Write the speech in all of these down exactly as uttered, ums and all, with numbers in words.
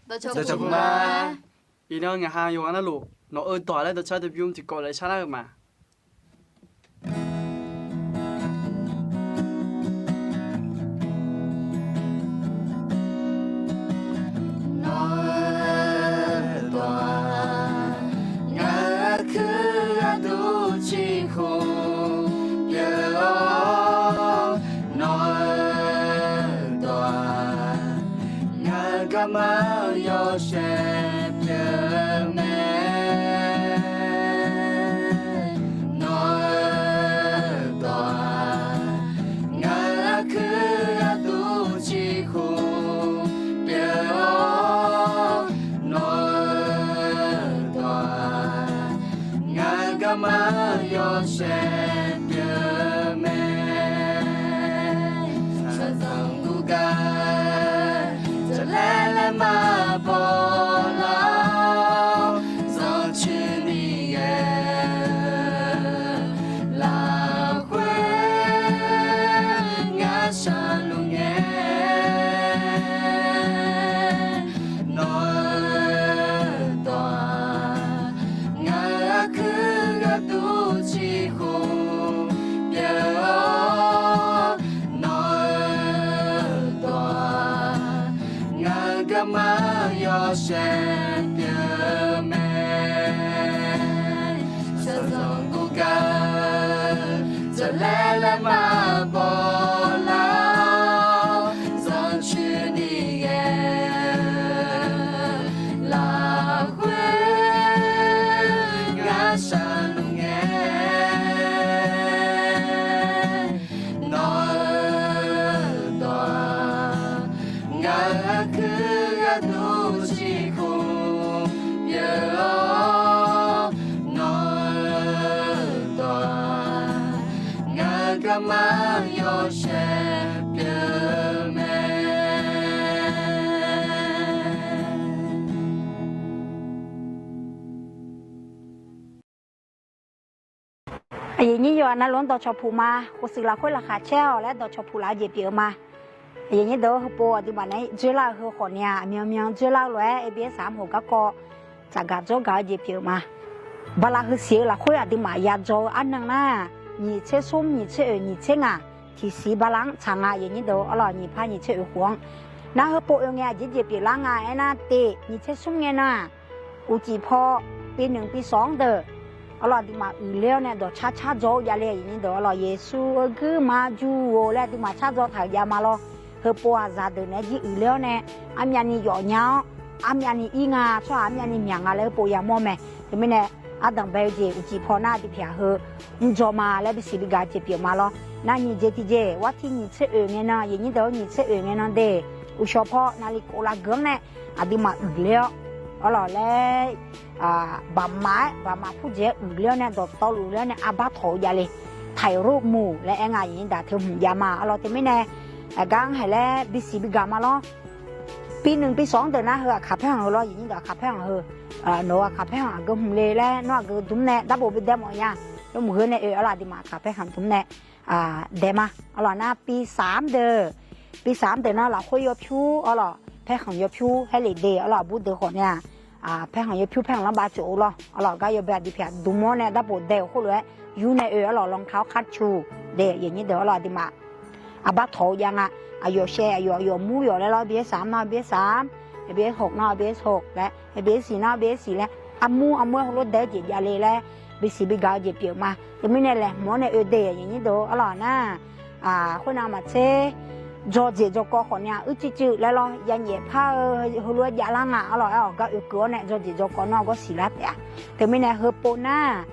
Dawqcawq puq ma. Iqnan ngaq ha yawqghaq navluf nawq-eu dawq laer dawqcar dawqbymr tiqkawv laer sharlar-eu ma. Nawq-eu dawq-aq, ngaq-euq aqkuir gharduq ciqkhmq pyeuf-awr, nawq-eu dawq-aq, ngaq-euq garma yawshaef pyeuf mae. Nawq-eu dawq-aq, ngaq-euq aqkuir gharduq ciqkhmq pyeuf-awr, nawq-eu dawq-aq, ngaq-euq garma yawshaef pyeuf mae. Shaqzanq guvgar jaqlaer laer maqbaw lar-awr, zanrcoeni ghae-eu lafkhoer ngar shaqluf ngae. Nawq-eu dawq-aq, ngaq-euq aqkuir gharduq ciqkhmq pyeuf-awr, nawq-eu dawq-aq, ngaq-euq garma yawshaef pyeuf mae. Shaqzanq guvgar jaqlaer laer maqbaw lar-awr, zanrcoeni ghae-eu lafkhoer ngar shaqluf ngae. Nawq-eu dawq-aq, ngaq-euq aqkuir gharduq ciqkhmq pyeuf-awr, nawq-eu dawq-aq, ngaq-euq garma yawshaef pyeuf mae. Aqyuif nyir yawqghaq navluf-anr dawqcawq puq ma. Khovshuif lafkhoer laqkhaq caer-awq laer dawqcawq puq laf-eu jeq pyeuf-eu ma. Aqyuif nyir deuq-or, heupov aqduimaf nae dzoerlar-eu heu khawf ni-aq, aqmyan myan dzoerlar-eu lof-aer A B S-aq-anr hawq garkawv tsafgaq dzawrgaq-eu jeq pyeuf-eu ma. Bala heusiq-eu lafkhoer aqduimaf yadzaw-eu arnan nar, nyiq tser smr, nyiq tser oeq, nyiq tser ngaq, tiqsiq bala-anr tsaq nga. Aqyuif nyir deuq-or, arlawq, nyiq par nyiq tser oeq khof-anr nar, heupov oe ngae aqjeq jeq pyeuflar nga aernar, teq nyiq tser smr ngae nan-aq, uqcif paw, pi nmq pi sawq-anr deuq, arlawq, aqduimaf uiqler-awr nae dawqcar car dzaw-eu javle. Aqyuif nyir deuq-or, arlawq, Yeqsur-eu guirma jur-or laer aqduimaf car dzaw taq-euq jav ma lawr. Heupov aqzaq deuq naeq-aer jir uiqler-awr nae, armyavni yawf nya-awr, armyavni ir nga, tsawrhaq armyavni myaq nga laer heupov yamawr mae. Teumirnae, ardanq bae-eu jeq uqcif paw nar tiqpyaq heu mrdzaw ma laer bisiq bigaq-eu jeq pyeuf ma lawr. Nar nyiq jeq tiqjeq, wartir nyiq tser oeq ngae nan, aqyuif nyir deuq-or, nyiq tser oeq ngae nan de, uqshawq paw naqli kov lavgeu-anr nae aqduimaf uiqler-awr, arlawq laer, baqmaf-aer, baqmaf purjeq-aer uiqler-awr nae dawqtawvluf uiqler-awr nae arbar tawq-eu javle. Taqromuq laer aer nga, aqyuif nyir daq teu hmq jav ma. Arlawq, teumirnae, aqgar-anr haeq laer bisiq bigaq ma lawr. Pi nmq pi sawq-anr deuq nar heu aqkaq paerkhanq heu lawr, aqyuif nyir deuq, aqkaq paerkhanq heu. Nawq-eu aqkaq paerkhanq aqgeu hmq le laer nawr aqgeu dmr nae darbof bi dae mawf nya. Yawmuiq heu nae oe, arlawq, aqduimaf aqkaq paerkhanq dmr nae dae ma. Arlawq, nar pi saq-anr deuq, pi saq-anr deuq nar lafkhoer yawpyur, arlawq, paerkhanq yawpyur haer lef de, arlawq, aqbur deuq khawf nae-aq, paerkhanq yawpyur paerkhanq lanrba tsof-eu lawr. Arlawq, gar yawbae aqdui pyaq dm-awr nae darbof dae-euq khoerlof-aer yur nae oe, arlawq, รองเท้าคัชชู de, aqyuif nyir deuq, arlawq, aqduimaf arbar tawq-eu jav nga. Aqyawf shaev, aqyawf, aqyawf mur yawf laer lawr, A B S saq-anr nar, A B S saq-anr, A B S hawq nar, A B S hawq laer, A B S siq nar, A B S siq laer, armur armur-aer heulof dae-eu jeq javle laer bisiq bigaq-eu jeq pyeuf ma. Teumirnae laeqhmq-awr nae oe de, aqyuif nyir deuq, arlawq, nar khoernav maqtser, dzawjeq dzawkawv khawf ni-aq, uicuiv cuiv laer lawr, yanyaef par-eu heulof-aer javlar nga. Arlawq, aer-awq gar oekeuv-awr nae dzawjeq dzawkawv nar gawr siqlar taef-a. Teumirnae heupov nar,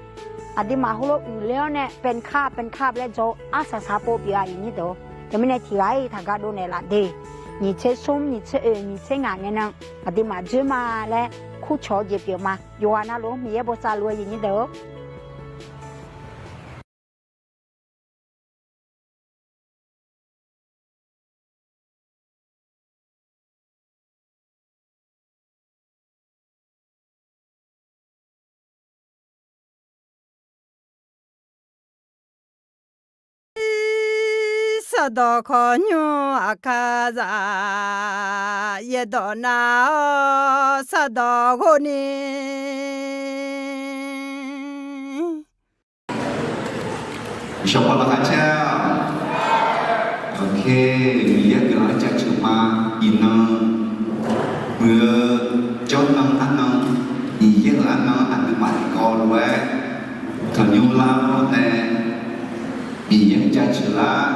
aqduimaf heulof uiqler-awr nae เป็นคาบ เป็นคาบ laer dzaw-eu arsaq saq pov pyeuf-a, aqyuif nyir deuq. Teumirnae tiqghaq-iq taqgar dovnaeq laf de. Nyiq tser smr, nyiq tser oeq, nyiq tser ngaq ngae nan, aqduimaf dzoer ma laer kurcawq-eu jeq pyeuf ma. Yawqghaq navluf-anr Miqyaer bosav luf-eu, aqyuif nyir deuq-or. Sardawq khawqnymr aqkar zaq, yaerdawq nav-awr sardawq ghov ni. Shawqpaw laqkhaq caer-aq, Miqyaer guiqlanq-anr jaceuq ma. Iqnan muiq-eu jawrnan arnan, Miqyaer-euq arnan aqduimaf tiqkawv lof-aer tanqnymr lar-awr nae, Miqyaer-anr jaceuq lar,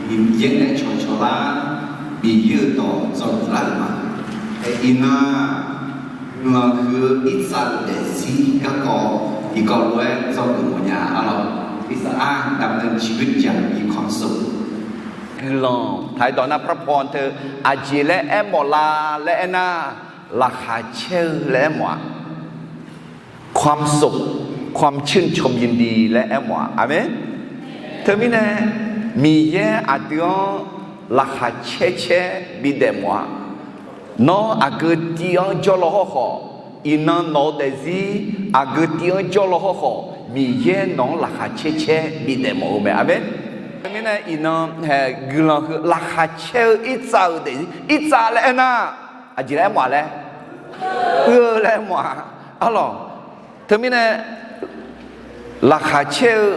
Miqyaer nae cawqcawq lar, Miqyaer-euq dawq dzawgeuf lar-euq ma. Iqnan-aq, guiqlanq huiq-eu irtsav-eu daefzir garkawv tiqkawv lof-aer dzawgeuf mawfnya arlawq. อีสาน ดำเนินชีวิตอย่างมีความสุข Guiqlanq taq-aer dawq nar พระพร teu aqjeq laer aermawf la laer aernar, laqkhaq caer-eu laer aermawf-a. ความสุข ความชื่นชมยินดี laer aermawf-a. Aqmeq. Teumirnae, Miqyaer aqdui-anr laqkhaq caer caer bidaef mawf-a. Nawr aqgeu tiv-anr jawrlaw hawrkhawf, iqnan nawq-eu daefzir aqgeu tiv-anr jawrlaw hawrkhawf, Miqyaer nawq-anr laqkhaq caer caer bidaef mawf-eu mae. Aqmeq. Teumirnae iqnan haeq guiqlanq heu laqkhaq caer-eu irtsav-eu daefzir, irtsav laer aernar, aqjeq laer aermawf-a laer, uir-eu laer aermawf-a arlawq. Teumirnae, laqkhaq caer-eu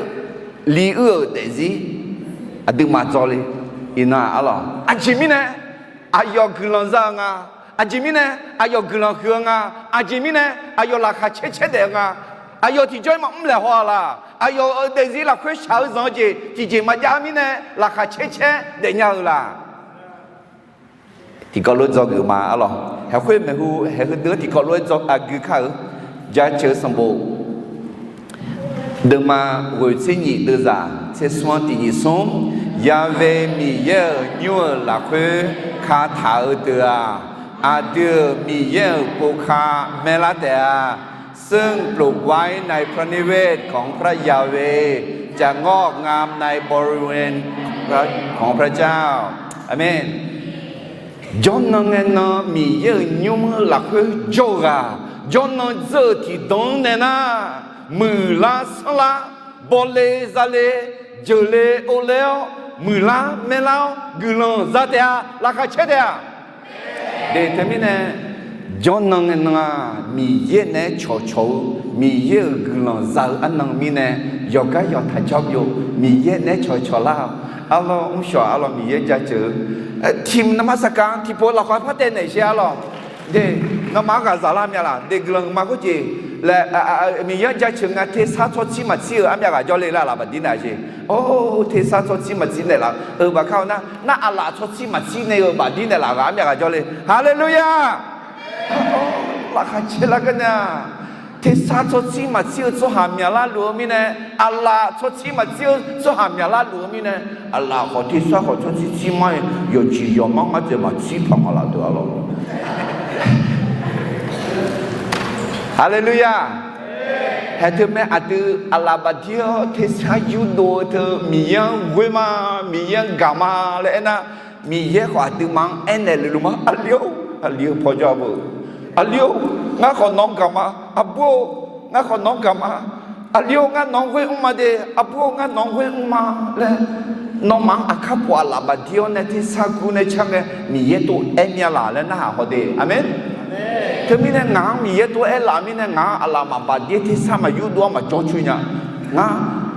li uir-euq daefzir aqduimaf dzawle. Iqnan arlawq, aqjeq mirnae aqyawf guiqlanq za-eu nga. Aqjeq mirnae aqyawf guiqlanq huiq-eu nga. Aqjeq mirnae aqyawf laqkhaq caer caer daef-eu nga. Aqyawf tiqjawr-ir maqmr laeq haw-a laq? Aqyawf-euq daefzir lafkhoer shaq-eu zanq-eu jeq tiqjeq maqjav-eu mirnae laqkhaq caer caer daefnya-eu laq? Tiqkawv lof dzawgeuf ma arlawq. Haeqkhoer maeqhu haeq heudeuq-anr tiqkawv lof-aer dzawgeuf kar-eu. Jaceuq sanqbof deuvma ghoeq tser nyiq deuvzaq tser smr-anr tiq nyiq smr. Ya've Miqyaer-euq nymr-euq lafkhoer kataq-eu deuq-aq, aqdui-euq Miqyaer-euq pov ka maerlar taef-a. ซึ่งปลูกไว้ในพระนิเวศของพระยาเวห์ จะงอกงามในบริเวณของพระเจ้า Aqmeq. Jawrnan ngae nan Miqyaer-euq nymr-eu lafkhoer jawr-eu ghaq, jawrnan dzeur-eu tiqdan-anr nae nar, muiqlar sanrlar, bawle zale, jeuqle ovle-awr, muiqlar maerlar-awr guiqlanq za taef-a, laqkhaq caer taef-a. De teumirnae, jawrnan ngae nan-aq, Miqyaer naeq-aer cawqcawq-eu Miqyaer-euq guiqlanq za-eu arnan mirnae, yawqgar yawqtaq jawr byov, Miqyaer naeq-aer cawqcawq lar-awq. Arlawr mrshawq arlawq Miqyaer jaceuq-eu tiq navmaqsaqkaq tiqpov lafkhaq-aer par taev naeq sher arlawq. De, ngamaf-anr ghaqzaq lar myav laq? De guiqlanq huiqma khoerjeq laer, Miqyaer-anr jaceuq nga tersar tsawrtsir maqtsir-euq armyav ghaq jawrle lar laf baqdir naeq sher. Or, tersar tsawrtsir maqtsir naeqlaf-euq baqkar-eu nar, nar aqlaf tsawrtsir maqtsir naeq-eu baqdir naeqlaf ghaq armyav ghaq jawrle. Haleluya! Laqkhaq caer lar gar nya. Tersar tsawrtsir maqtsir-eu tsawrhaq myaqlar luf-eu mirnae, aqlaf tsawrtsir maqtsir-eu tsawrhaq myaqlar luf-eu mirnae, aqlaf khawf tersar khawf tsawrtsir tsir mar-aer yawqjeq yawqmar ngar dzaeq maqtsir paq maq laf deuq arlawq. Haleluya! Haeq teu mae aqdui aqlaf baqdir-awr tersar yurdov-eu teu Miqyaer-anr ghoer ma, Miqyaer-anr gaq ma laer aernar, Miqyaer khawf aqduimaf-anr aernaeq leluf ma. Aqli-or, aqli-eu pawjawr-a beu. Aqli-or, ngar khawf nawq-anr gaq ma. Aqbur-or, ngar khawf nawq-anr gaq ma. Aqli-or, ngar nawq-anr ghoer mr ma de. Aqbur-or, ngar nawq-anr ghoer mr ma laer, nawmaf-anr aqkar pov aqlaf baqdir-awr nae tersar gur nae car ngae Miqyaer tov aer myav laq laer narhaq haw de. Aqmeq. Teumirnae ngaq-anr Miqyaer tov aer laf mirnae ngaq-anr aqlaf maqbaq dir tersar maqyurdov-anr maqjawr coer nya. Ngar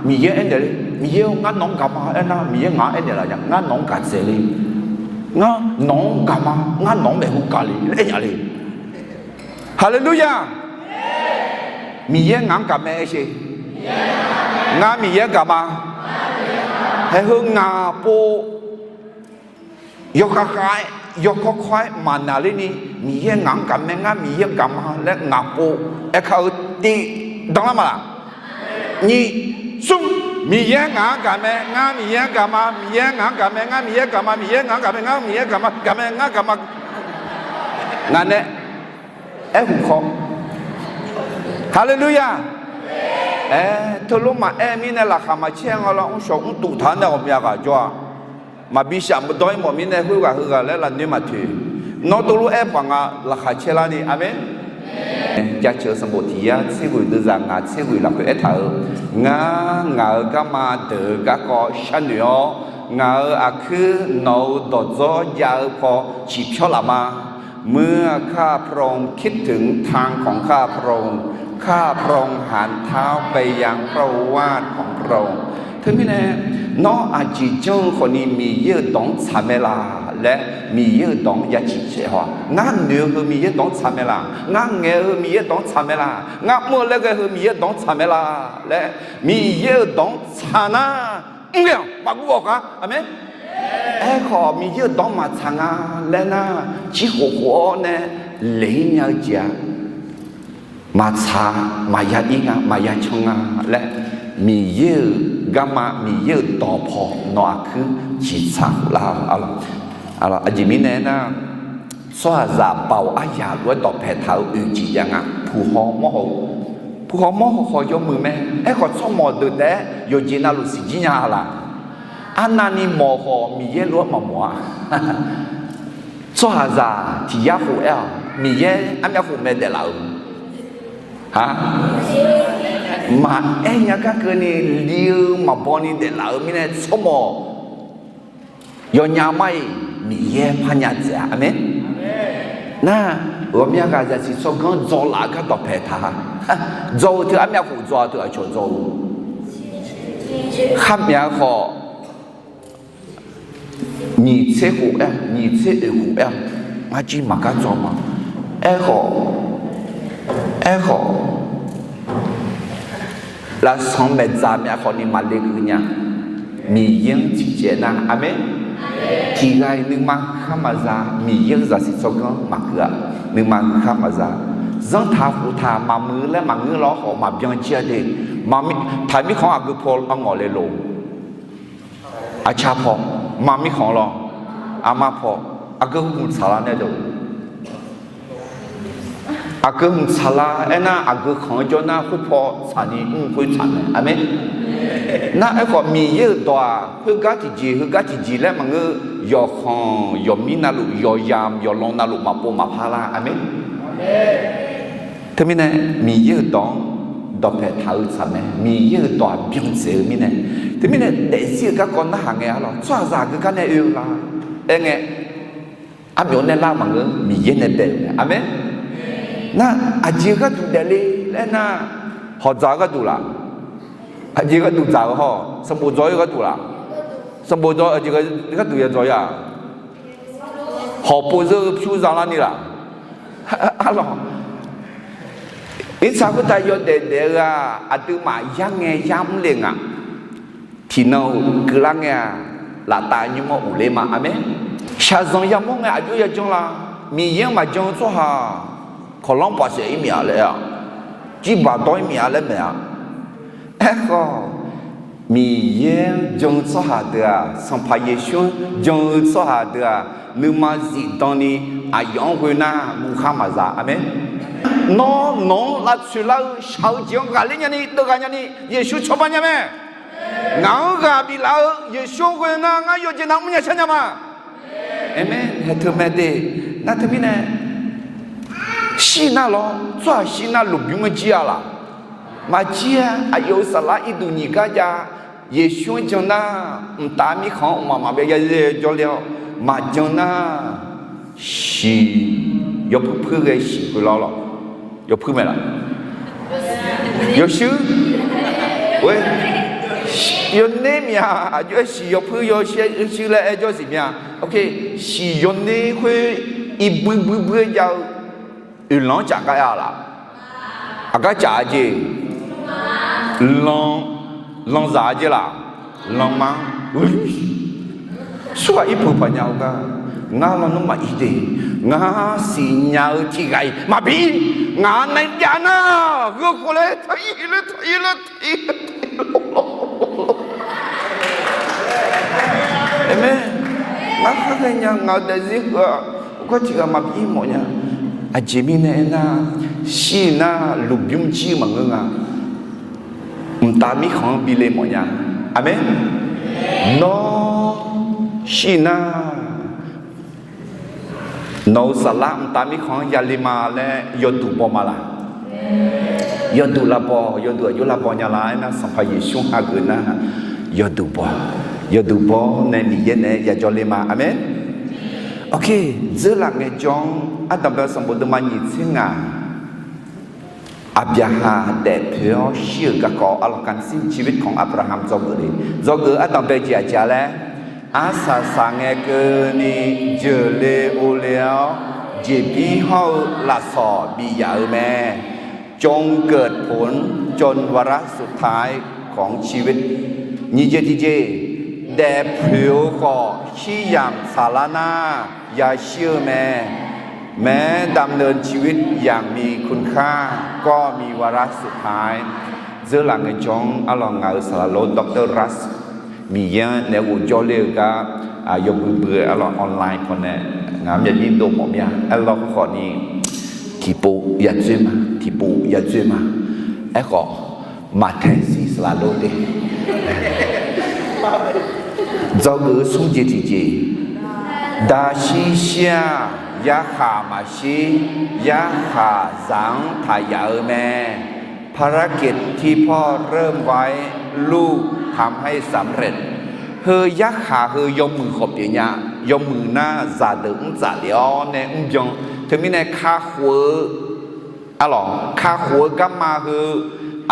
Miqyaer aernaeq le, Miqyaer-or ngar nawq-anr gaq ma aernar Miqyaer ngaq-anr aernaeq laf nya, ngar nawq-anr gaq dzaeq le. Ngar nawq-anr gaq ma, ngar nawq-anr maeqhu gaq le laer aernya le. Haleluya! Miqyaer ngaq-anr gaq mae aer sher. Ngar Miqyaer gaq ma. Haeq heu ngaq pov yawkhav khav-aer yawkawr kawr-aer maqnaqler ni, Miqyaer ngaq-anr gaq mae, ngar Miqyaer gaq ma laer ngaq pov aerkar-eu tiq danlar ma laq? Nyiq, smr. Miqyaer ngaq-anr gaq mae, ngar Miqyaer-anr gaq ma, Miqyaer ngaq-anr gaq mae, ngar Miqyaer gaq ma, Miqyaer ngaq-anr gaq mae, ngar Miqyaer gaq ma, gaq mae, ngar gaq ma. Ngaq nae aer huq kawr. Haleluya! Aer, teulof maqaer mirnae laqkhaq maqcaer nga lawr, mrshawq mrtuf taq-anr nae ghawqmya ghaq jawr-a. Maqbi shaf maqdawr-ir mawf mirnae khoerghaq heughaq laer lafnoer maqtoeq. Nawr teulof aer paq nga laqkhaq caer larni. Aqmeq. Jaceuq sanqbof tiq yar tser ghoeq deuvzaq ngaq tser ghoeq lafkhoer aertaq-euq, ngar ngaq-euq garma deuq-eu garkawv sharnoeq-awr Ngaq-euq aqkuir nawq-euq dawqdzawr jav-eu paw ciqpyawr laf ma. เมื่อข้าพระองค์คิดถึงทางของข้าพระองค์ ข้าพระองค์หันเท้าไปยังพระโอวาทของพระองค์ Teumirnae, nawr aqjeq janr-eu khawfni Miqyaer-euq dawq-anr tsaq mae laq laer, Miqyaer-euq dawq-anr ya ciqcaev haw-a. Ngar noeq-eu heu Miqyaer dawq-anr tsaq mae laq, ngar ngaeq-eu heu Miqyaer dawq-anr tsaq mae laq, ngar mr-eu laer ghae heu Miqyaer dawq-anr tsaq mae laq laer, Miqyaer-euq dawq-anr tsaq nar, mr ghae-awq, maqguv awq kar. Aqmeq. Aerkhawf, Miqyaer-euq dawq-anr maqtsaq nga laer nar, jir khof khof-awr nae leq-ir nya-eu jeq-a. Maqtsaq, maqya ir nga, maqya can nga laer, Miqyaer-euq garma, Miqyaer-euq dawq paw nawq aqkuir ciqtsaq khof lar-awq. Aqjeq mirnae aernar, tsawrhaqzaq baoq aryaq lof-aer dawqpae taq-eu oeq jeq jav nga. Puq haw mawr haw, puq haw mawr haw haw yawmuiq mae. Aerkhawf, tsawrmawq deuq taef-aer yawqjeq navluf siqjir nya laq. Arnavni mawq khawf, Miqyaer lof-aer maqmawq-a. Tsawrhaqzaq tiq yar khof aer-awq, Miqyaer armyav khof mae daeflaf-euq. Ha, maqaer nya gar keuvni li-eu maqbaw ni daeflaf-euq mirnae, tsawrmawq yawnya mar-iq Miqyaer parnya dzaeq-a. Aqmeq. Nar, ghawqmya ghaq zaqsiq tsawrganr dzaw laf-eu gar dawqpae taq-a. Dzaw-eu teu armyav khof dzaw-a teu aqcawq dzaw-eu. Kharmyav khawf, nyiq tser khof aer, nyiq tser oeq khof aer-awq. Ngar jir maqgar dzaw ma. Aerkhawf, aerkhawf, lafsanq maeqdzaq maeq khawfni maqle keuv nya. Miqyaer-anr tiqcaev nar, aqmeq. Tiq ghaq-iq nuima huiq khar maqza, Miqyaer-euq zaqsiq tsawrganr maqkeuv-a. Nuima huiq khar maqza. Zanrtaq khoftaq maqmuiq laer maqngeur lawr khawf maqbyan jir-a de. Taqmir khanq-anr aqgeu paw arngawf le lof. Aqcar paw, mar mirkhanq lawr, armar paw, aqgeu hmq tsaqlar nae deuq. Aqgeu hmq tsaqlar aernar, aqgeu khanq-anr jawr nar, khoerpaw tsaqni mr khoer tsaq mae. Aqmeq. Nar aerkhawf, Miqyaer-euq dawq-aq, khoergar tiqjeq, heugar tiqjeq laer maqngeur, yawqkhanq yawqmir navluf, yawqyamq yawqlan navluf maqpov maqpar lar. Aqmeq. Teumirnae, Miqyaer-euq dawq-anr dawqpae taq-eu tsaq mae. Miqyaer-euq dawq-aq byan dzaeq-eu mirnae, teumirnae daefzir-eu garkawv narhaq ngae arlawq, tsawrhaqzaq aqgeu gar nae oe-eu la aer ngae, armyawf nae lar maqngeur, Miqyaer nae bae-euq mae. Aqmeq. Nar, aqjeq-eu gharduq daefle laer nar, hawqdzaq-eu gharduq laf? Aqjeq gharduq dzaq-eu hawr, sanqbof dzaw-ir gharduq laf? Sanqbof dzaw, aqjeq gharduq ya dzaw-ir-a? Hawqpov zeur-eu pyur zalarni laf? Arlawq, irsaq khoertav yawdaef daef-eu-aq, aqduimaf yar ngae yar mr le ngaq. Tiqnan-euq keuvlar ngae-aq, laftav nymr-anr uqler ma. Aqmeq. Shaqzanq yamawr ngae aqjox yajan la? Miqyaer-anr maqjan-eu tsawrhaq kawqlanr baqsaef-ir miq-a laer-aq, jirbaq dawr-ir miq-a laer maeq-a. Aerkhawf, Miqyaer-anr jan-eu tsawrhaq deuq-aq, Sanqpaq Yeqsur-anr jan-eu tsawrhaq deuq-aq, nuima zifdan ni aqyawf-anr ghoe nar, guv khar maqza. Aqmeq. Nawr nawq-anr lavtsoeq lar-eu shaq-eu jeq-anr ghaqler nyani, deuvghaq nyani, Yeqsur cawba nya mae. Ngaq-anr ghaq biflaf-eu Yeqsur-anr ghoe nar, ngar yawqjeq nav mrnya shar nya ma. Aqmeq. Haeq teumae de. Nar teumirnae, shir nar lawr, tsawrhaq shir nar lmqbymr-anr jir-a laq? Maqjir-a. Aqyawf-euq saflar irduq nyiq gar jav, Yeqsur-anr jan nar, mqtav mirkhanq-anr mqmaq maqbyav ya jawrle-awr, maqjan nar, shiq, yawpuir puir ghae shiq khoerlar lawq. Yawpuir mae laq? Yawshuir. Yawner miq-a. Aqjox-aer shiq yawpuir yawshuir laer aer jawr siq mya. Shiq yawner khoer irbuir buir buir-aer jav-eu oeqlanq-anr caf gar aer-a laq? Aqgar caf-a jeq? Lan, lanzaq-a jeq laq? Lanma-anr. Surghaq irpuq paqnya-eu gar, ngar lan nmr maqir de, ngar siqnya-eu tiq ghaq-iq maqbi. Ngaq-anr nae jav nar, gheu khof laer taq-ir laer taq-ir laer taq-ir laer taq-ir laer. Aqmeq. Ngar khar ghaenya, ngaq-euq daefzir heu-aq, khoergar tiq ghaq maqbi mawf nya. Aqjeq mirnae aernar, shir nar lmqbymr jir maqngeur nga. Mqtav mirkhanq-anr bi le mawf nya. Aqmeq. Nawr shir nar, nawq-euq saflar mqtav mirkhanq-anr yale ma laer yawduq baw ma laq? Yawduq lavbaw, yawduq aqjox lavbaw nya laq? Aernar, Sanqpaq Yeqsur hageuf nar, yawduq baw. Yawduq bawr nae Miqyaer naeq-aer yajawr ler ma. Aqmeq. Ok, dzeurlaf ngaejawr-anr ardanqbae sanqbof deuvma nyiq tser ngaq, Aqbyaqhaq daefpoeq-awr shir-euq garkawv arlawq, การสิ้นชีวิตของอับราฮัม dzawgeuf le. Dzawgeuf-eu ardanqbae jeq aqjeq-a laer, arsaq saq ngae keuvni jeuqle ovle-awr, jeqbir hawr-eu lafsawq bif yaf-eu mae. จงเกิดผลจนวาระสุดท้ายของชีวิต nyiq jeq tiq jeq, daefpoeq-eu khawf shir yamq saqlar nar yashir-eu mae. แม้ดำเนินชีวิตอย่างมีคุณค่าก็มีวาระสุดท้าย Dzeurlaf ngaejawr-anr arlawq, ngaq-euq saqlaq lor Doctor Ras, Miqyaer-anr naeq-aer ghofjawr ler-eu gar yawbui bui-eu arlawq, online pawnae ngaq-anr myavbir dov mawf mir-a. Aerlawr khawfni, tiqpov yadzoer ma, tiqpov yadzoer ma. Aerkhawf, maqtae siq saqlaq lor de. Dzawgeuf-eu smr jeq tiq jeq, daqshir shir-aq, yarkhaq maqshir, yarkhaq zaq-anr taq yaf-eu mae. ภารกิจที่พ่อเริ่มไว้ ลูกทำให้สำเร็จ Heu yarkhaq heu yawmuiq khawf pyeuf nya. Yawmuiq nar zaqdeuq mr tsaf lef-awr nae mrbyan. Teumirnae kakhof-eu arlawq, kakhof-eu garma heu,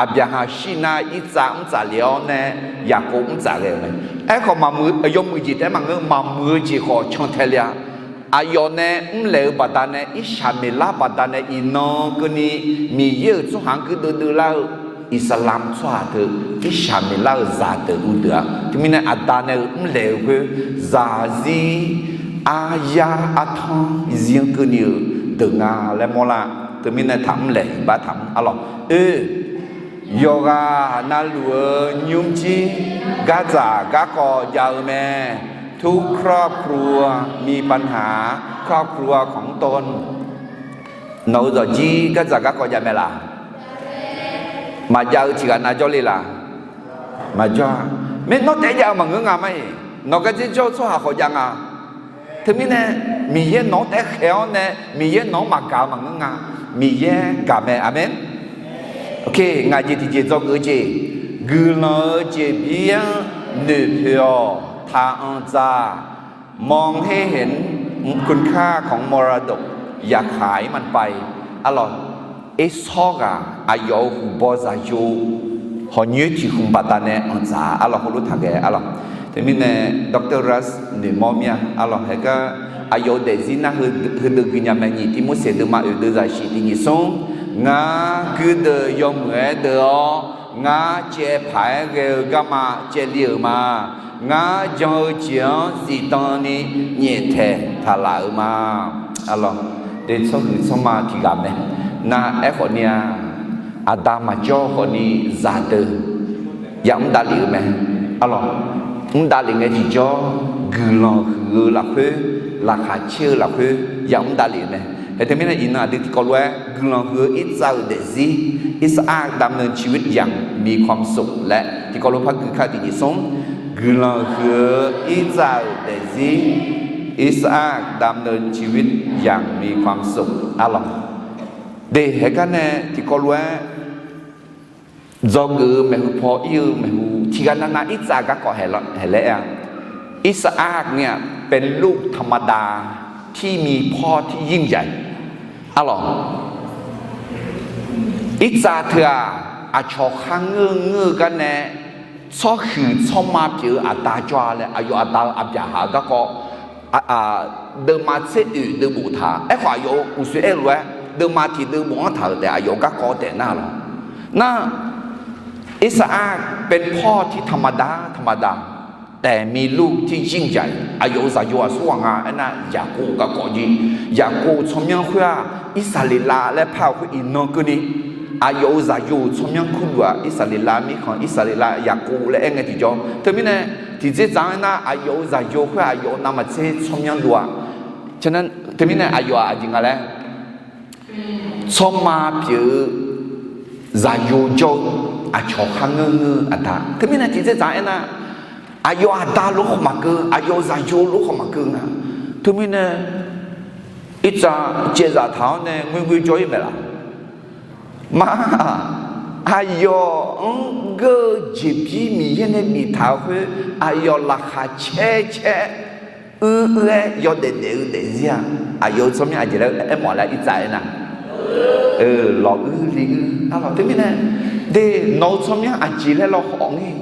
Aqbyaqhaq shir nar Irtsav mr tsaf lef-awr nae Yaqkov mr tsaf ghae-euq mae. Aerkhawf, yawmuiq jeq taef-aer maqngeur, maqmuiq-eu jeq khawf cantae le-a. Aqyawf nae mrlaeq-eu baqdanae, Irsaqmeqlar baqdanae iqnan keuvni Miqyaer-euq tsawrhaq-anr guirdeuv deuvlar-eu Iqsaqlamq tsawrhaq teu, Irsaqmeqlar-euq zaqdeuq uvdeuq-a. Teumirnae aqda nae-euq mrlaeq-eu khoer, zaqzir aryar artanr zir-anr keuvni-euq deuq nga laer mawrlar. Teumirnae taqmr laeq iqbax taqmr arlawq. Oe, yawqghaq navluf-eu nymrjir gardzaq garkawv jav-eu mae. ทุกครอบครัวมีปัญหา ครอบครัวของตน Nawq-eu zawqjir gardzaq garkawv jav mae laq? Maqjav-eu tiqghaq nav jawrle laq? Maqjawr-a. Mar nawr taef-aer jav-eu maqngeur nga ma-iq. Nawq gardzer jawr-eu tsawrhaq khawf jav nga. Teumirnae Miqyaer nawq-anr taef-aer khaeq-awr nae Miqyaer nawq-anr maqgaq-eu maqngeur nga. Miqyaer gaq mae. Aqmeq. Ok, ngaq jeq tiqjeq dzawgeuf-eu jeq, guiqlanq-eu jeqbir-anr noeqpoeq-awq, taqanq dzaq, มองให้เห็นคุณค่าของมรดก อย่าขายมันไป arlawq. Ersawr ghaq aqyawf-euq huqbaw zaqyo hawq nyoer tiq hmq baqdanae anqdzaq arlawq, heulof taqghae arlawq. Teumirnae Doctor Ras noeqmawr mir-a arlawq. Haegar aqyawf-euq daefzir nar heudeuq gui nya mae. Nyiq Tivmorseq deuvma oeq deuv zaqsiq tiq nyiq smr, ngar guirdeuv yawmuiq-aer deuv-awr, ngar caev paq-aer ghae-eu garma caevli-euq ma. Ngar jan-eu jeq-anr zifdan ni nyaeftaeq taq laf-euq ma. Arlawq, de tsawrhuiq tsawrma tiq ghaq mae. Nar aerkhawf ni-a, aqda maqjawr khawf ni zaqdeuq yamr davlef-eu mae. Arlawq, mr davlef ngae tiqjawr, guiqlanq huiq-eu lafkhoer, laqkhaq caer-eu lafkhoer yamr davlef-eu mae. Hae teumirnae iqnan aqdui tiqkawv lof-aer guiqlanq huiq-eu Irtsav-euq daefzir, อิสอัคดำเนินชีวิตอย่างมีความสุข laer tiqkawv lof par gui kar tiq nyiq smr, guiqlanq huiq-eu Irtsav-euq daefzir, อิสอัคดำเนินชีวิตอย่างมีความสุข arlawq. De haegar nae tiqkawv lof-aer dzawgeuf-eu maeqhu paw ir-eu maeqhu tiqghaq navnav Irtsav garkawv haeq laer-a. อิสอัคเนี่ยเป็นลูกธรรมดาที่มีพ่อที่ยิ่งใหญ่ arlawq. Irtsav teu-aq, aqcawq kharngeur ngeur-eu gar nae tsawrhuiq tsawrma pyeuf-eu aqda jawr-a laer aqyawf aqda-eu Aqbyaqhaq-eu garkawv deuvma tser oeq deuv boftaq. Aerkhawf aqyawf-euq uqshoe aer-eu lof-aer deuvma tiq deuv bof-anr taq-euq taef aqyawf-euq garkawv taef nar lawq. Nar, อิสอัคเป็นพ่อที่ธรรมดาธรรมดา แต่มีลูกที่ยิ่งใหญ่ aqyawf-euq zaqyo aqsur ghaq nga aernar Yaqkov garkawv jir. Yaqkov tsawrmyanr khoer-aq Irsaqleqlav laer par-euq khoer iqnan keuvni aqyawf-euq zaqyo-euq tsawrmyanr kurluf-aq Irsaqleqlav mirkhanq Irsaqleqlav Yaqkov laer aer ngae tiqjawr. Teumirnae tiqdzerdzaq-anr aernar aqyawf-euq zaqyo khoer aqyawf-euq navmaqtser tsawrmyanr dov-a. Teumirnae aqyawf-aq aqjeq nga laer tsawrma pyeuf-eu zaqyo jawr-eu aqcawq kharngeur ngeur-eu aqda. Teumirnae tiqdzerdzaq-anr aernar aqyawf aqda lof khawf maqkeuv, aqyawf-euq zaqyo lof khawf maqkeuv nga. Teumirnae Irtsav caevzaq taq-awr nae ngoergoer jawr-ir maeq laf? Mar-aq, Aqyawf-anr geur-eu jeqbir Miqyaer nae biftaq-euq khoer, aqyawf laqkhaq caer caer uir uir-aer yawdaef daef-eu daefzir-aq, aqyawf-euq tsawrmyanr aqjeq laer aermawf laer irtsav aernar, lawq uir li uir arlawq. Teumirnae, de, nawq-euq tsawrmyanr aqjeq laer lawkhawf ngae,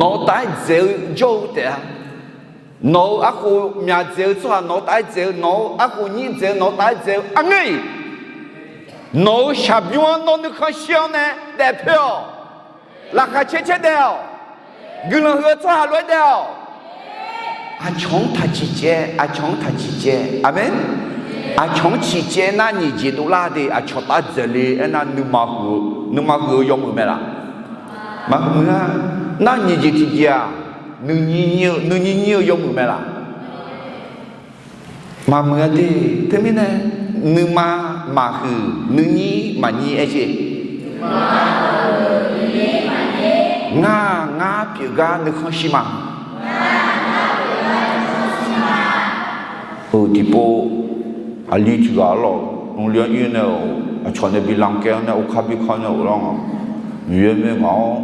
nawq-eu taef-aer dzaeq-eu jawr-eu taef-a. Nawq-euq arkhof myaq dzaeq-eu tsawrhaq nawq-eu taef-aer dzaeq-eu, nawq-eu arkhof nyir dzaeq-eu nawq-eu taef-aer dzaeq-eu arngeur-iq, nawq-euq shaqbymr-anr nawr nuikhanr shir-awr nae daefpoer-awq. Laqkhaq caer caer daef-awq. Guiqlanq huiq-eu tsawrhaq lof-aer daef-awq. Aqcawq-anr taq ciqcaev, aqcawq-anr taq ciqcaev. Aqmeq. Aqcawq-anr ciqcaev nar nyiq jeq dovlar de, aqcawq taef-aer dzaeq le aernar, nuima huiq-eu yawmuiq mae laf? Maqmuiq-a. Nar nyiq jeq tiqjeq-aq, nuinyir nyir-eu yawmuiq mae laf? Maqmuiq-a de. Teumirnae, nuima maqhuiq, nuinyir maqnyir aer jeq. Ngar, ngar pyeuf gar nuikhanr shir ma. Tiqpov aqli tiq ghaq arlawq, nmrli-anr ir nae-euq aqcawq nae bi lamkaer-anr nae okar bi kanr nae-euq lar nga. Miqyaer mae ngaq-anr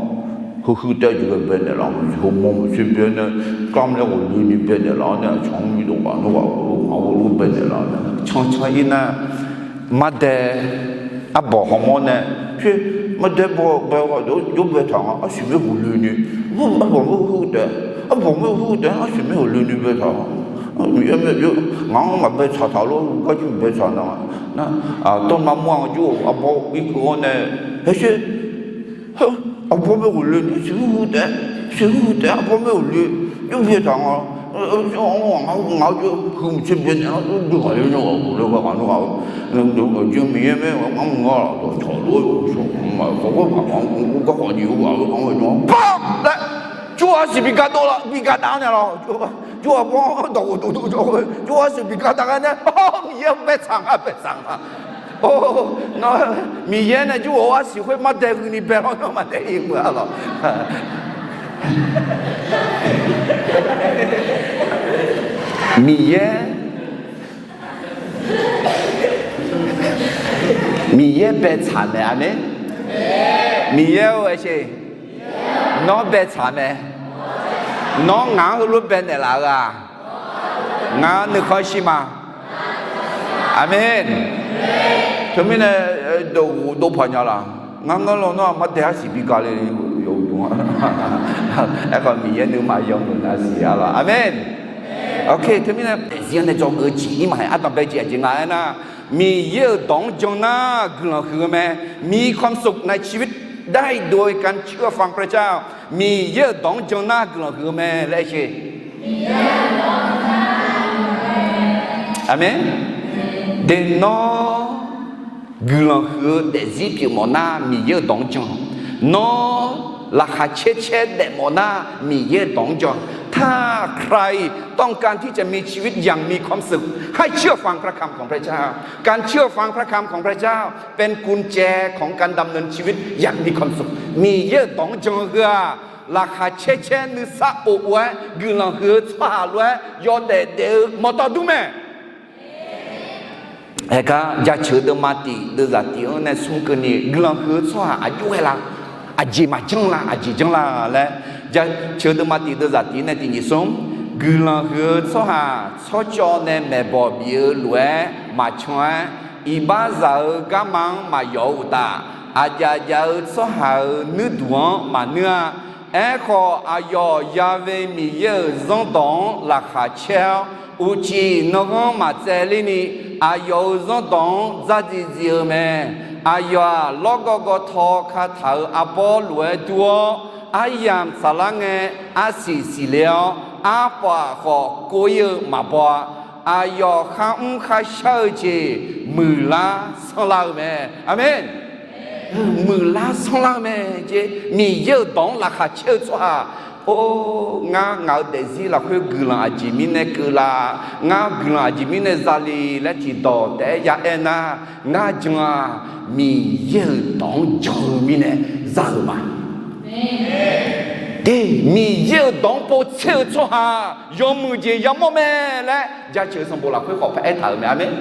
huiq huiq taef-aer jeq ghae baenaeq lar, hawmawr maqtser bae nae, kamq laer ghofle ni baenaeq lar-awr nae, aqcawq-anr bi dov ghaq nawr ghaq-eu ngaq-anr ghofle baenaeq lar nae, cancan ir nar, mardae arbawq hawmawr nae, mardae bawbae ghaq jawr baetaq nga, arsiq maer ghofle ni, arbawq maer huiq taef, arbawq maer huiq taef-aer arsiq maer ghofle ni baetaq nga. Miqyaer mae, ngaq-anr maqbae tsaq taq lor, garjir maqbae tsaq nar, nar, tawrma mawr-anr jawr-euq arbawr irkeuv-awr nae, haesher, arbawr maer ghofle ni, siq huiq taef, siq huiq taef arbawr maer ghofle, jawr baetaq nga. Ngaq-anr jawr huiq maqtser baenaeq lar, jawr ghaq le nar ghaq ghofle ghaq nar ghaq-eu, Miqyaer mae ngaq-anr maqngeur laf dawqcawq lof-aer shawq ma, khawf gawr maq-anr garkawv jeq-eu ghaq-eu anr-eu jawr-anr baq laer, jawr-eu arsiq bi gar dov lar, bi gar dav naeq lawq. Jawr-eu arbawr-anr dawq ghofdov dov jawr-eu, jawr-eu arsiq bi gar dav gar nae, Miqyaer baetsaq nga, baetsaq nga. Or, nawr Miqyaer nae jawr-eu arsiq khoer mardae gui ni bae lawr, nawr mardae ir meuq-a lawq. Miqyaer, Miqyaer baetsaq mae, aqmeq. Miqyaer-or, aer sher. Nawr baetsaq mae. Nawr ngaq-anr heulof baenaeq laf-eu-aq, ngar nuikhanr shir ma. Aqmeq. Teumirnae, dawq ghofdov paq nya laf? Ngar ngeur lawnmr-aq, mardae arsiq bi gar le, yawdmr-a. Aerkhawf Miqyaer nuima yawmuiq nar siq-a lawq. Aqmeq. Oke, teumirnae daefzir-anr nae dzawgeuf-eu jeq ir maqhae, ardanqbae jeq aqjeq nga aernar, Miqyaer-euq dawq-anr jan nar guiqlanq huiq-eu mae. มีความสุขในชีวิตได้โดยการเชื่อฟังพระเจ้า Miqyaer-euq dawq-anr jan nar guiqlanq huiq-eu mae laer aer sher. Aqmeq. De nawr guiqlanq huiq-eu daefzir pyeuf mawf nar Miqyaer-euq dawq-anr jan. Nawr laqkhaq caer caer daef mawf nar Miqyaer-euq dawq-anr jan. ถ้าใครต้องการที่จะมีชีวิตอย่างมีความสุข ให้เชื่อฟังพระคำของพระเจ้า การเชื่อฟังพระคำของพระเจ้าเป็นกุญแจของการดำเนินชีวิตอย่างมีความสุข Miqyaer-euq dawq-anr jan-eu heu-aq, laqkhaq caer caer nuisar of of-aer guiqlanq huiq-eu tsawrhaq lof-aer yawdaef daef-eu mawqtawf dur mae. Aergar jaceuq deuvma tif deuvzaq tif-anr nae smr keuvni guiqlanq huiq-eu tsawrhaq aqjox ghae la? Aqjeq maqjanr la? Aqjeq janr la laer, jaceuq deuvma tif deuvzaq tif nae tiq nyiq smr, guiqlanq huiq-eu tsawrhaq tsawrcawv nae maeqbawq bif-eu lof-aer maqcan-aer, iqbaxzaq-eu garma-anr maqyawf-eu uqtaf, aqjaf jaf-eu tsawrhaq-euq nuirduq-anr maqnuir-a. Aerkhawf, aqyawf yave Miqyaer-euq zanrdawq-anr laqkhaq caer-awr, uqcif nanghanr maqtsaevler ni, aqyawf-euq zanrdawq-anr dzardziv dziv-eu mae. Aqyawf-aq, lawrgawv gawv taw kataq-euq arbawr lof-aer dur-awr, aryamq saflar ngae, arsiq siqle-awr, arpaf khawf kov-ir-eu maqbaw-a. Aqyawf kharmr kharshar-eu jeq muiqlar sanrlar-eu mae. Aqmeq. Muiqlar sanrlar-eu mae jeq. Miqyaer-euq dawq-anr laqkhaq caer-eu tsawrhaq, or, ngar ngaq-euq daefzir lafkhoer guiqlanq aqjeq mirnae keuv la? Ngar guiqlanq aqjeq mirnae zale laer tiqdawq taef-aer ya aer nar, ngar jan-aq, Miqyaer-euq dawq-anr jan-eu mirnae za-euq ma. De, Miqyaer-euq dawq-anr povtser-eu tsawrhaq yawmuiq jeq yamawr mae laer jaceuq sanqbof lafkhoer khawf paraer taq-euq mae. Aqmeq.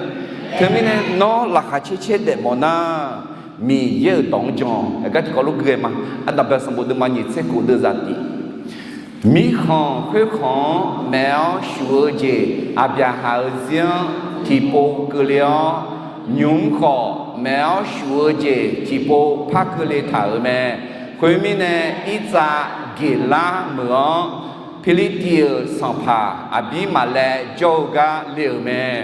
Teumirnae nawr laqkhaq caer caer daef mawf nar, Miqyaer-euq dawq-anr jan-awq. Aqgar tiqkawv lof gui-aer ma. Ardanqbae sanqbof deuvma nyiq tser khof deuvzaq tiq. Mirkhanq khoerkhanq-anr maeq-awr shuf-eu jeq Aqbyaqhaq-euq zir-anr tiqpov keuvle-awr, nymq-mr khawf maeq-awr shuf-eu jeq tiqpov par keuvle taq-euq mae. Khoermirnae, Irtsav Geqlar meuq-anr Pirlirtiv-euq sanqpaq Aqbirmaqlaev jawr-eu gar le-euq mae.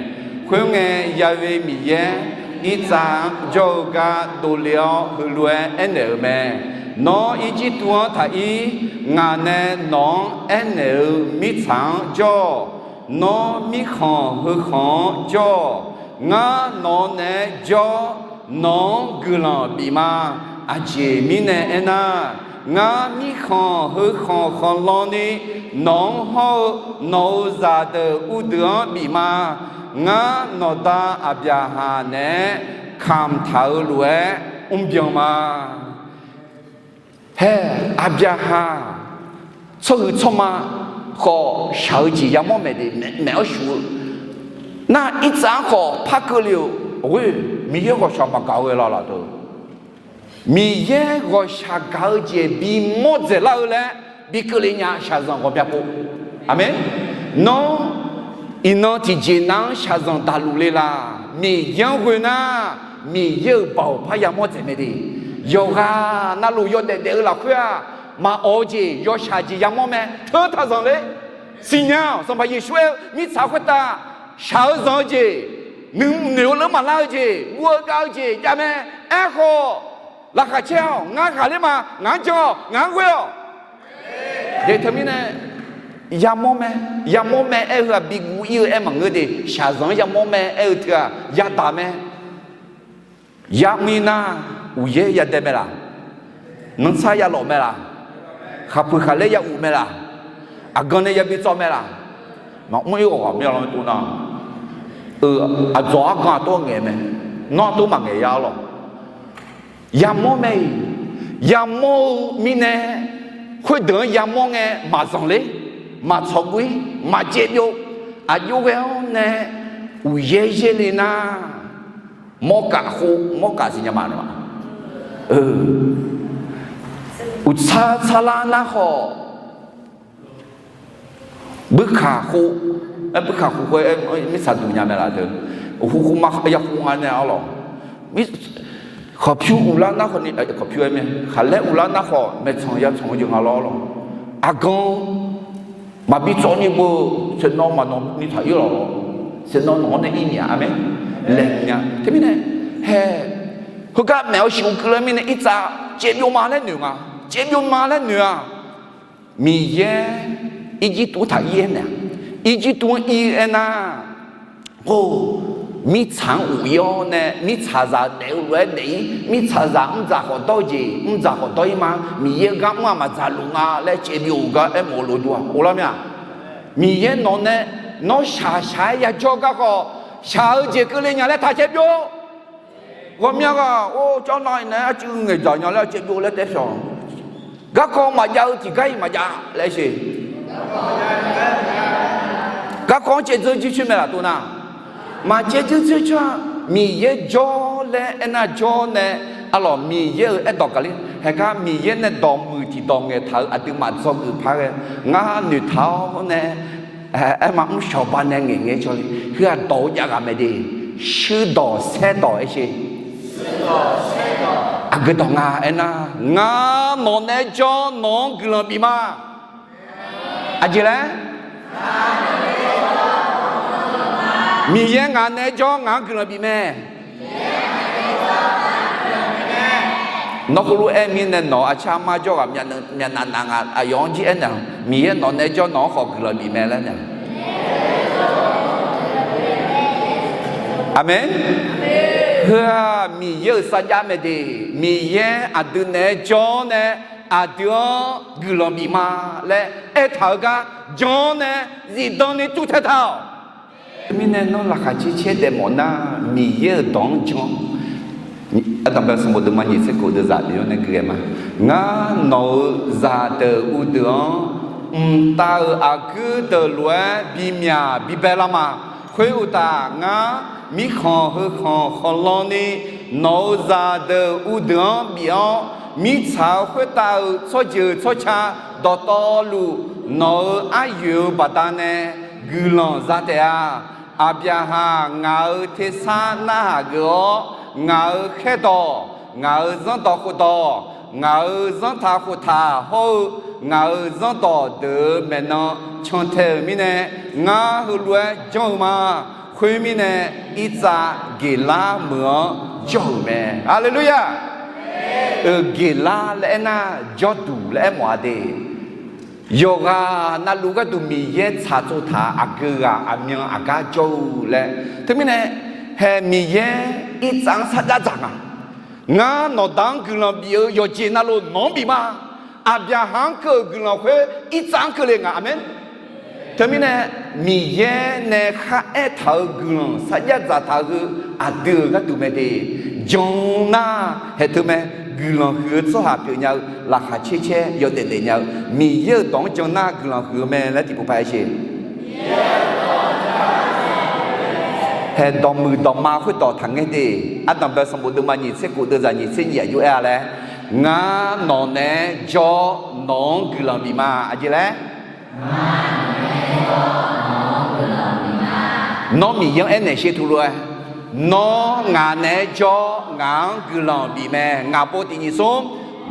Khoerngae, Ya'we Miqyaer Irtsav-anr jawr-eu gar dovle-awr heulof-aer aernaeq-euq mae. Nawr Irjirtuv-anr taq ir. Ngaq nae nawq-anr aernaeq-euq mirtsaq-anr jawr-awq. Nawr mirkhanq heukhanq-anr jawr-awq. Ngar nawq-eu naeq-aer jawr, nawq-anr guiqlanq bif ma. Aqjeq mirnae aernar, ngar mirkhanq heukhanq khanqlan ni nawq-anr hawr-eu nawq-euq zaqdeuq uvdeuq-anr bif ma. Ngar nawqda Aqbyaqhaq naeq-aer kamq taq-eu lof-aer mrbyan ma. Hae, Aqbyaqhaq tsawrhuiq tsawrma khawf shaq-eu jeq yamawr maeq de, maeq-awr shuf-eu nar, Irtsav-anr khawf par keuvle-euq ghoer, Miqyaer ghawqshaq maqgaq-eu ghae la laf deuq. Miqyaer ghawqshaq gaq-eu jeq bimawr dzaeqlar-eu laer bi keuvle nya shaqzanq ghawqmya pov. Aqmeq. Nawr iqnan tiqjeq nav-anr shaqzanq daqluf le laq? Miqyaer-anr ghoe nar, Miqyaer-euq baoq par yamawr dzaeq mae de. Yawqghaq navluf yawdaef daef-eu lafkhoer-aq, maqawq-eu jeq yawshaq jeq yamawr mae. Teu taq zanqler. Siqnya-awq. Sanqpaq Yeqsur aer-eu mirtsaq khoertav shaq-eu zanq-eu jeq, nuinoeq-eu leur maqlar-eu jeq, guv-eu gav-eu jeq jav mae. Aerkhawf, laqkhaq caer-awq. Ngar ghaqler ma. Ngaq-anr jan-awq. Ngaq-anr ghoe-awq. Jeq teumirnae, yamawr mae, yamawr mae aer-eu-aq, biguv ir-eu aer maqngeur de. Shaqzanq-anr yamawr mae aer-eu teu-aq, yadaq mae. Yamr-ir nar, uqyaer yadae mae laq? Nanrsar yalawf mae laq? Khaqpuiq khaqlaer ya uq mae laq? Aqgan nae yabi tsawv mae laq? Maqmr-ir ghawqghaq mya lanr tov nar, eu, aqdzawq argan aqtov ngaeq mae. Nawr aqtov maqngaeq ya-ar lawq. Yamawr mae-iq, yamawr-eu mirnae, khoerdeuq-anr yamawr ngae maqzanqler, maqtsawq guv-ir, maqcaev byov. Aqjox ghae-awr nae uqyaer yaerle nar, mawrkaf khof, mawrkaf siqnya ma, uqtsar tsarlar nar khawf, buikaq khof, aer buikaq khof khoer aer mirtsaq duq nya mae laf deuq. Uqkhof khof ma ya khof nga nae-ar lawq. Kawqpyur uqlar nar khawf ni, kawqpyur aer mae, khaqlaer uqlar nar khawf maeqtsanq yatsanq-eu jeq nga lawr lawq. Aqgan maqbi tsawv ni beu, saeqnawv maqnawq ni taq ir lawq. Saeqnawv nawq-anr nae ir nya, aqmeq, laeqhmq nya. Teumirnae, hae, heugar maeq-awr shif-eu keuvle mirnae, Irtsav caevbyov ma laer noeq nga. Caevbyov ma laer noeq-aq, Miqyaer Irjirtuv-anr taq ir-aer naeq-a. Irjirtuv-anr ir-eu aernar, or, mirtsaq-anr uq ir-awr nae, mirtsaqzaq daef-eu lof-aer daef-ir, mirtsaqzaq mrdzaq khawf dawr-eu jeq mrdzaq khawf dawr-ir ma. Miqyaer gar mr-aq maqdzaq luf nga laer caevbyov-euq gar aermawf-eu lof dur-aq, or lar mya. Miqyaer nawq nae, nawr shaq shaq-aer yajawr-eu garkawv, shaq-eu jeq keuvle nya laer taq caevbyov. Ghawqmya ghaq, or, cawrnav iqnan-aer arcuiv ngaeqdzaq nya laer caevbyov laer taef-aer shawq. Garkawv maqjav-eu tiqgar-iq maqjav laer siq. Garkawv-anr caevdzeur jircoer mae laf tov nar, maqcaevdzeur jircoer-a. Miqyaer jawr laer aernar jawr nae, arlawq, Miqyaer-euq aerdawq gaqler haegar Miqyaer nae dawqmuiq tiqdawq ngaeqtaq-eu aqduimaf dzawgeuf par ghae, ngar noeqtaq-awr nae, aer ma mr shawq ba nae ngaeqngae cawle. Heu-aq dawq-eu jav ghaq mae de. Shuirdawq saerdawq aer sher. Aqgeu dawq nga aernar, ngar nawq naeq-aer jawr nawq-anr guiqlanq bif ma. Aqjeq laer? Miqyaer ngaq naeq-aer jawr ngaq-anr guiqlanq bif mae. Nawr heulof-aer mirnae nawq-euq aqcar mar jawr ghaq myavnav nav ngaq aqyawf-anr jir aernaeq-a, Miqyaer nawq naeq-aer jawr nawq-anr khawf guiqlanq bif mae laer naeq. Aqmeq. Heu-aq Miqyaer-euq sarjax mae de. Miqyaer aqdui naeq-aer jawr-awr nae aqdui-anr guiqlanq bif ma laer aertaq-eu gar jan-awr nae zifdan ni tuvtae taq-awq. Teumirnae nawr laqkhaq caer caer daef mawf nar, Miqyaer-euq dawq-anr jan-awr, Ardanqbae sanqbof deuvma nyiq tser khof deuvzaq tiq-anr nae gui-aer ma. Ngar nawq-euq zaqdeuq uvdeuq-anr mqtav-euq aqguir deuq lof-aer bimyaq bibae lar ma. Khoeruqtaf, ngar mirkhanq heukhanq khanqlan ni Nawq-euq zaqdeuq uvdeuq-anr bif-awr, mirtsaq-euq khoertav-euq tsawrjeuq tsawrca dawqtawvluf, nawq-euq aryoeq-euq baqdanae guiqlanq za taef-a. Aqbyaqhaq ngaq-euq tersar narhaq geuf-awr, ngaq-euq khaerdawq, ngaq-euq zanrdawq khofdawq, ngaq-euq zanrtaq khoftaq hawr-eu, ngaq-euq zanrdawq deuq-euq maeqnan cantae-euq mirnae, ngar heulof-aer janr-eu ma. Khoermirnae, irtsav Geqlar meuq-anr jawr-euq mae. Haleluya! Euq Geqlar laer aernar, jawrduq laer aermawf-a de. Yawqghaq navluf gharduq Miqyaer tsaqtsov taq aqgeu ghaq aqmyan aqgar jawr-eu laer. Teumirnae, hae Miqyaer irtsav-anr sarjax dzaq nga. Ngar nawqda-anr guiqlanq bif-eu yawqjeq navluf nawq-anr bif ma. Aqbyaqhaq-anr keuv-euq guiqlanq khoer irtsav-anr keuvle nga. Aqmeq. Teumirnae, Miqyaer nae kharaer taq-euq guiqlanq sarjax dzaqtaq-eu aqdui-euq gharduq mae de. Jan nar haeq teu mae, guiqlanq huiq-eu tsawrhaq pyeufnya-eu laqkhaq caer caer yawdaef daef nya-eu Miqyaer-euq dawq-anr jan nar guiqlanq huiq-eu mae laer tiqpov paq-aer sher. Hae dawqmuiq dawqma khoerdawq taqngaer de. Ardanqbae sanqbof deuvma nyiq tser kof deuvzaq nyiq tser nyiq aqjox aer-a laer, ngar nawq naeq-aer jawr nawq-anr guiqlanq bif ma. Aqjeq laer Nawr Miqyaer-anr aernaeq sher teulof-aer, nawr ngaq naeq-aer jawr ngaq-anr guiqlanq bif mae. Ngaq pov tiq nyiq smr,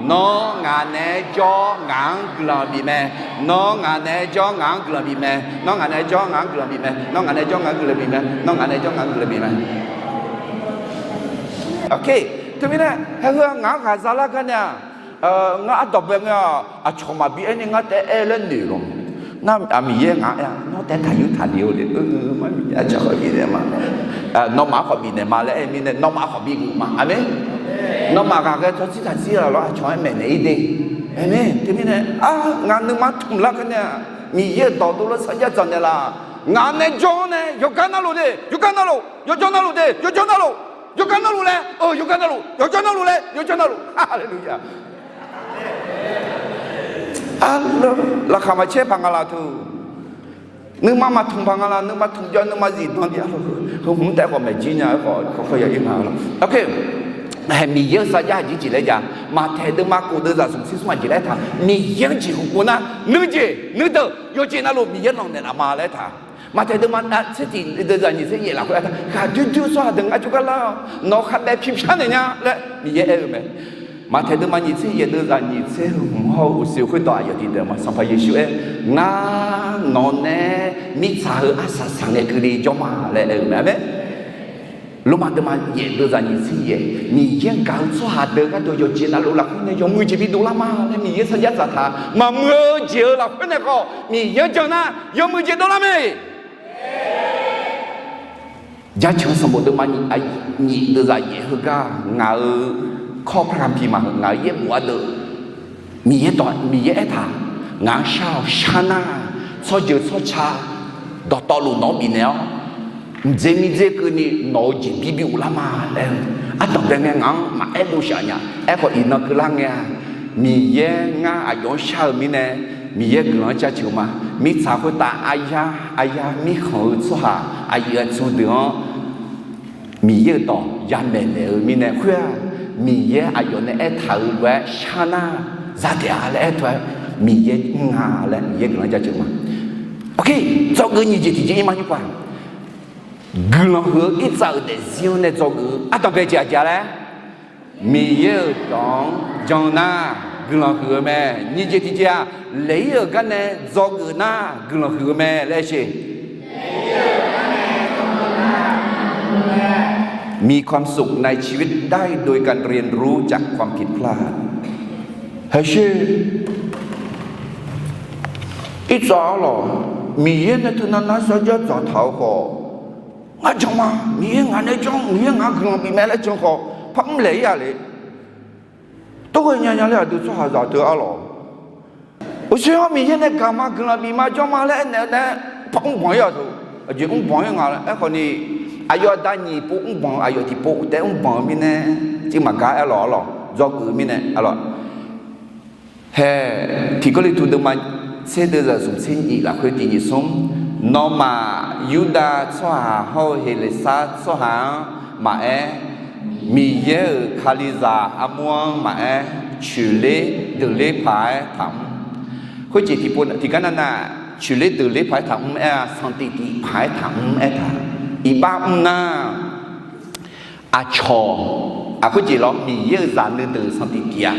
nawr ngaq naeq-aer jawr ngaq-anr guiqlanq bif mae. Nawr ngaq naeq-aer jawr ngaq-anr guiqlanq bif mae. Nawr ngaq naeq-aer jawr ngaq-anr guiqlanq bif mae. Nawr ngaq naeq-aer jawr ngaq-anr guiqlanq bif mae. Nawr ngaq naeq-aer jawr ngaq-anr guiqlanq bif mae. Oke, teumirnae haeheu-aq ngaq-anr ghaqza lar gar nae-aq, ngar ardanqbae ngae-aq, aqcawq maqbi aer ni ngar taef aer laer noeq lawq. Nar-aq Miqyaer ngaq-anr aer-a, nawr taef taqyur taqle-eu le. Aqcawq khawf bifnaeq ma. Nawmaf-anr khawf bifnaeq ma laer aer mirnae, nawmaf khawf biguq ma. Aqmeq. Nawmaf ghaqghae tsawrtsir taqtsir-a lawr, aqcawq-aer maeqnaeq-ir de. Aqmeq. Teumirnae, a, ngaq nuima tmq lar gar nae-aq, Miqyaer-euq dawq dovlar sarjax dzaq naeqlaf. Ngaq nae jawr-awr nae yawqgar navluf de, yawqgar navluf, yawqjawr navluf de, yawqjawr navluf, yawqgar navluf laer, yawqgar navluf, yawqjawr navluf laer, yawqjawr navluf. Haleluya. Arlawr, laqkhaq maqcaer paq nga laf teu. Nuima maqtmq paq nga laf, nuima tmq jawr nuima zifdan di arlawr. Heu hmq taef khawf maeq jir nya-aer khawf, khawf khawf ya ir nga lawr. Oke. Hae Miqyaer-euq sarjax aqjeq jeq laer ja. Maqtaeq deuvma kof deuvzaq smq tser smr aqjeq laer taq. Miqyaer-anr jeqhuq pov nar, nuijeq nuideuq yawqjeq navluf Miqyaer lanq naeqlaf ma laer taq. Maqtaeq deuvma tser tiq deuvzaq nyiq tser yaef lafkhoer aer taq. Ghaqdoer doer-eu tsawrhaq deuq ngar jawrgar lar-awq. Nawq-euq khabae pyur pyar naeq nya laer Miqyaer aer-eu mae. Maqtaeq deuvma nyiq tser yaef deuvzaq nyiq tser heu hmq hawr-eu uqsiq khoerdawq aqyawf tiqdeuq ma. Sanqpaq Yeqsur aer, ngar nawq nae mirtsaq heu arsaq saq ngae keuvle jawr ma laer aer-eu mae. Aqmeq. Lormav deuvma yaef deuvzaq nyiq tser yaef, Miqyaer-anr gaq-eu tsawrhaq deuq gharduq yawqjeq navluf lafkhoer nae yawmuiq jeq bidov lar ma laer Miqyaer sarjax dzaqtaq. Maqmuiq-eu jeq-eu lafkhoer nae khawf Miqyaer-anr jan nar yawmuiq jeq dovlar mae. Jaceuq sanqbof deuvma nyiq deuvzaq yaef heugar ngaq-euq kawr parkamq pi maqngeur, ngaq-euq yaerbof ardeuv Miqyaer dawq, Miqyaer aertaq, ngaq-anr shar-awq. Shar nar, tsawrjeuq tsawrca dawqtawvluf nawq-anr bifnaeq-awr, mqdzer mirdzer keuvni nawq-euq jeqbir bi uvlar ma laer-eu ardanqbae ngae ngaq-anr maqaer dovshaf nya. Aerkhawf iqnan keuvlar ngae-a, Miqyaer ngar aqyawf-anr shar-eu mirnae, Miqyaer guiqlanq-anr jaceuq ma. Mirtsaq khoertav aryar aryar mirkhanq-eu tsawrhaq aqyuif aqtsu deuq-anr Miqyaer-euq dawq yamaeq naeq-eu mirnae khoer-aq, Miqyaer aqyawf nae aertaq-euq lof-aer shar nar, za taef-a laer aer taq-aer, Miqyaer mr nga laer Miqyaer guiqlanq jaceuq ma. Oke, dzawgeuf nyiq jeq tiqjeq ir ma nymr paq. Guiqlanq huiq-eu irtsav-euq daefzir-anr nae dzawgeuf-eu ardanqbae jeq aqjeq-a laer, Miqyaer-euq dawq-anr jan nar guiqlanq huiq-eu mae. Nyiq jeq tiqjeq-aq, laeq-ir-euq gar nae dzawgeuf nar guiqlanq huiq-eu mae laer aer sher. มีความสุขในชีวิตได้โดยการเรียนรู้จากความผิดพลาด Haqshe, irtsav arlawq, Miqyaer nae teunav nar sarjax dzaqtaq-eu khawf, ngar jan ma, Miqyaer ngaq nae janr, Miqyaer ngaq guiqlanq bif mae laer jan khawf, par mr laeq-ir-a le. Tov ghae nya nya laer aqdui tsawrhaqzaq deuq arlawq, uqshoe-anr Miqyaer nae gaq ma, guiqlanq bif ma, janr ma laer aernaeq-eu nae par mr banq-ir-a teu. Aqjeq mr banq-ir nga laer aerkhawf ni, aqyawf aqda nyiq pov mr banq-eu aqyawf tiqpov taef mr banq-eu mirnae, civ maqgar aerlawq arlawq, dzawgeuf-eu mirnae arlawq. Hae, tiq Gawrliqtu deuvma tser deuvzaq smq tser nyiq lafkhoer tiq nyiq smr, nawmaf Yurdav tsawrhaq hawr-eu Heqleqsar tsawrhaq-anr maqaer, Miqyaer-euq Kalizaq armur-anr maqaer, coeqler deuqler paq-aer taqmr. Khoerjeq tiqpov tiqgar navnav, coeqler deuqler paq-aer taqmr-aer-a, sanqtif tif paq-aer taqmr-aer taq. Iqbax mr nar, aqcawq, aqkhoerjeq lawr, Miqyaer-euq zaq nuideuq sanqtif tif-a.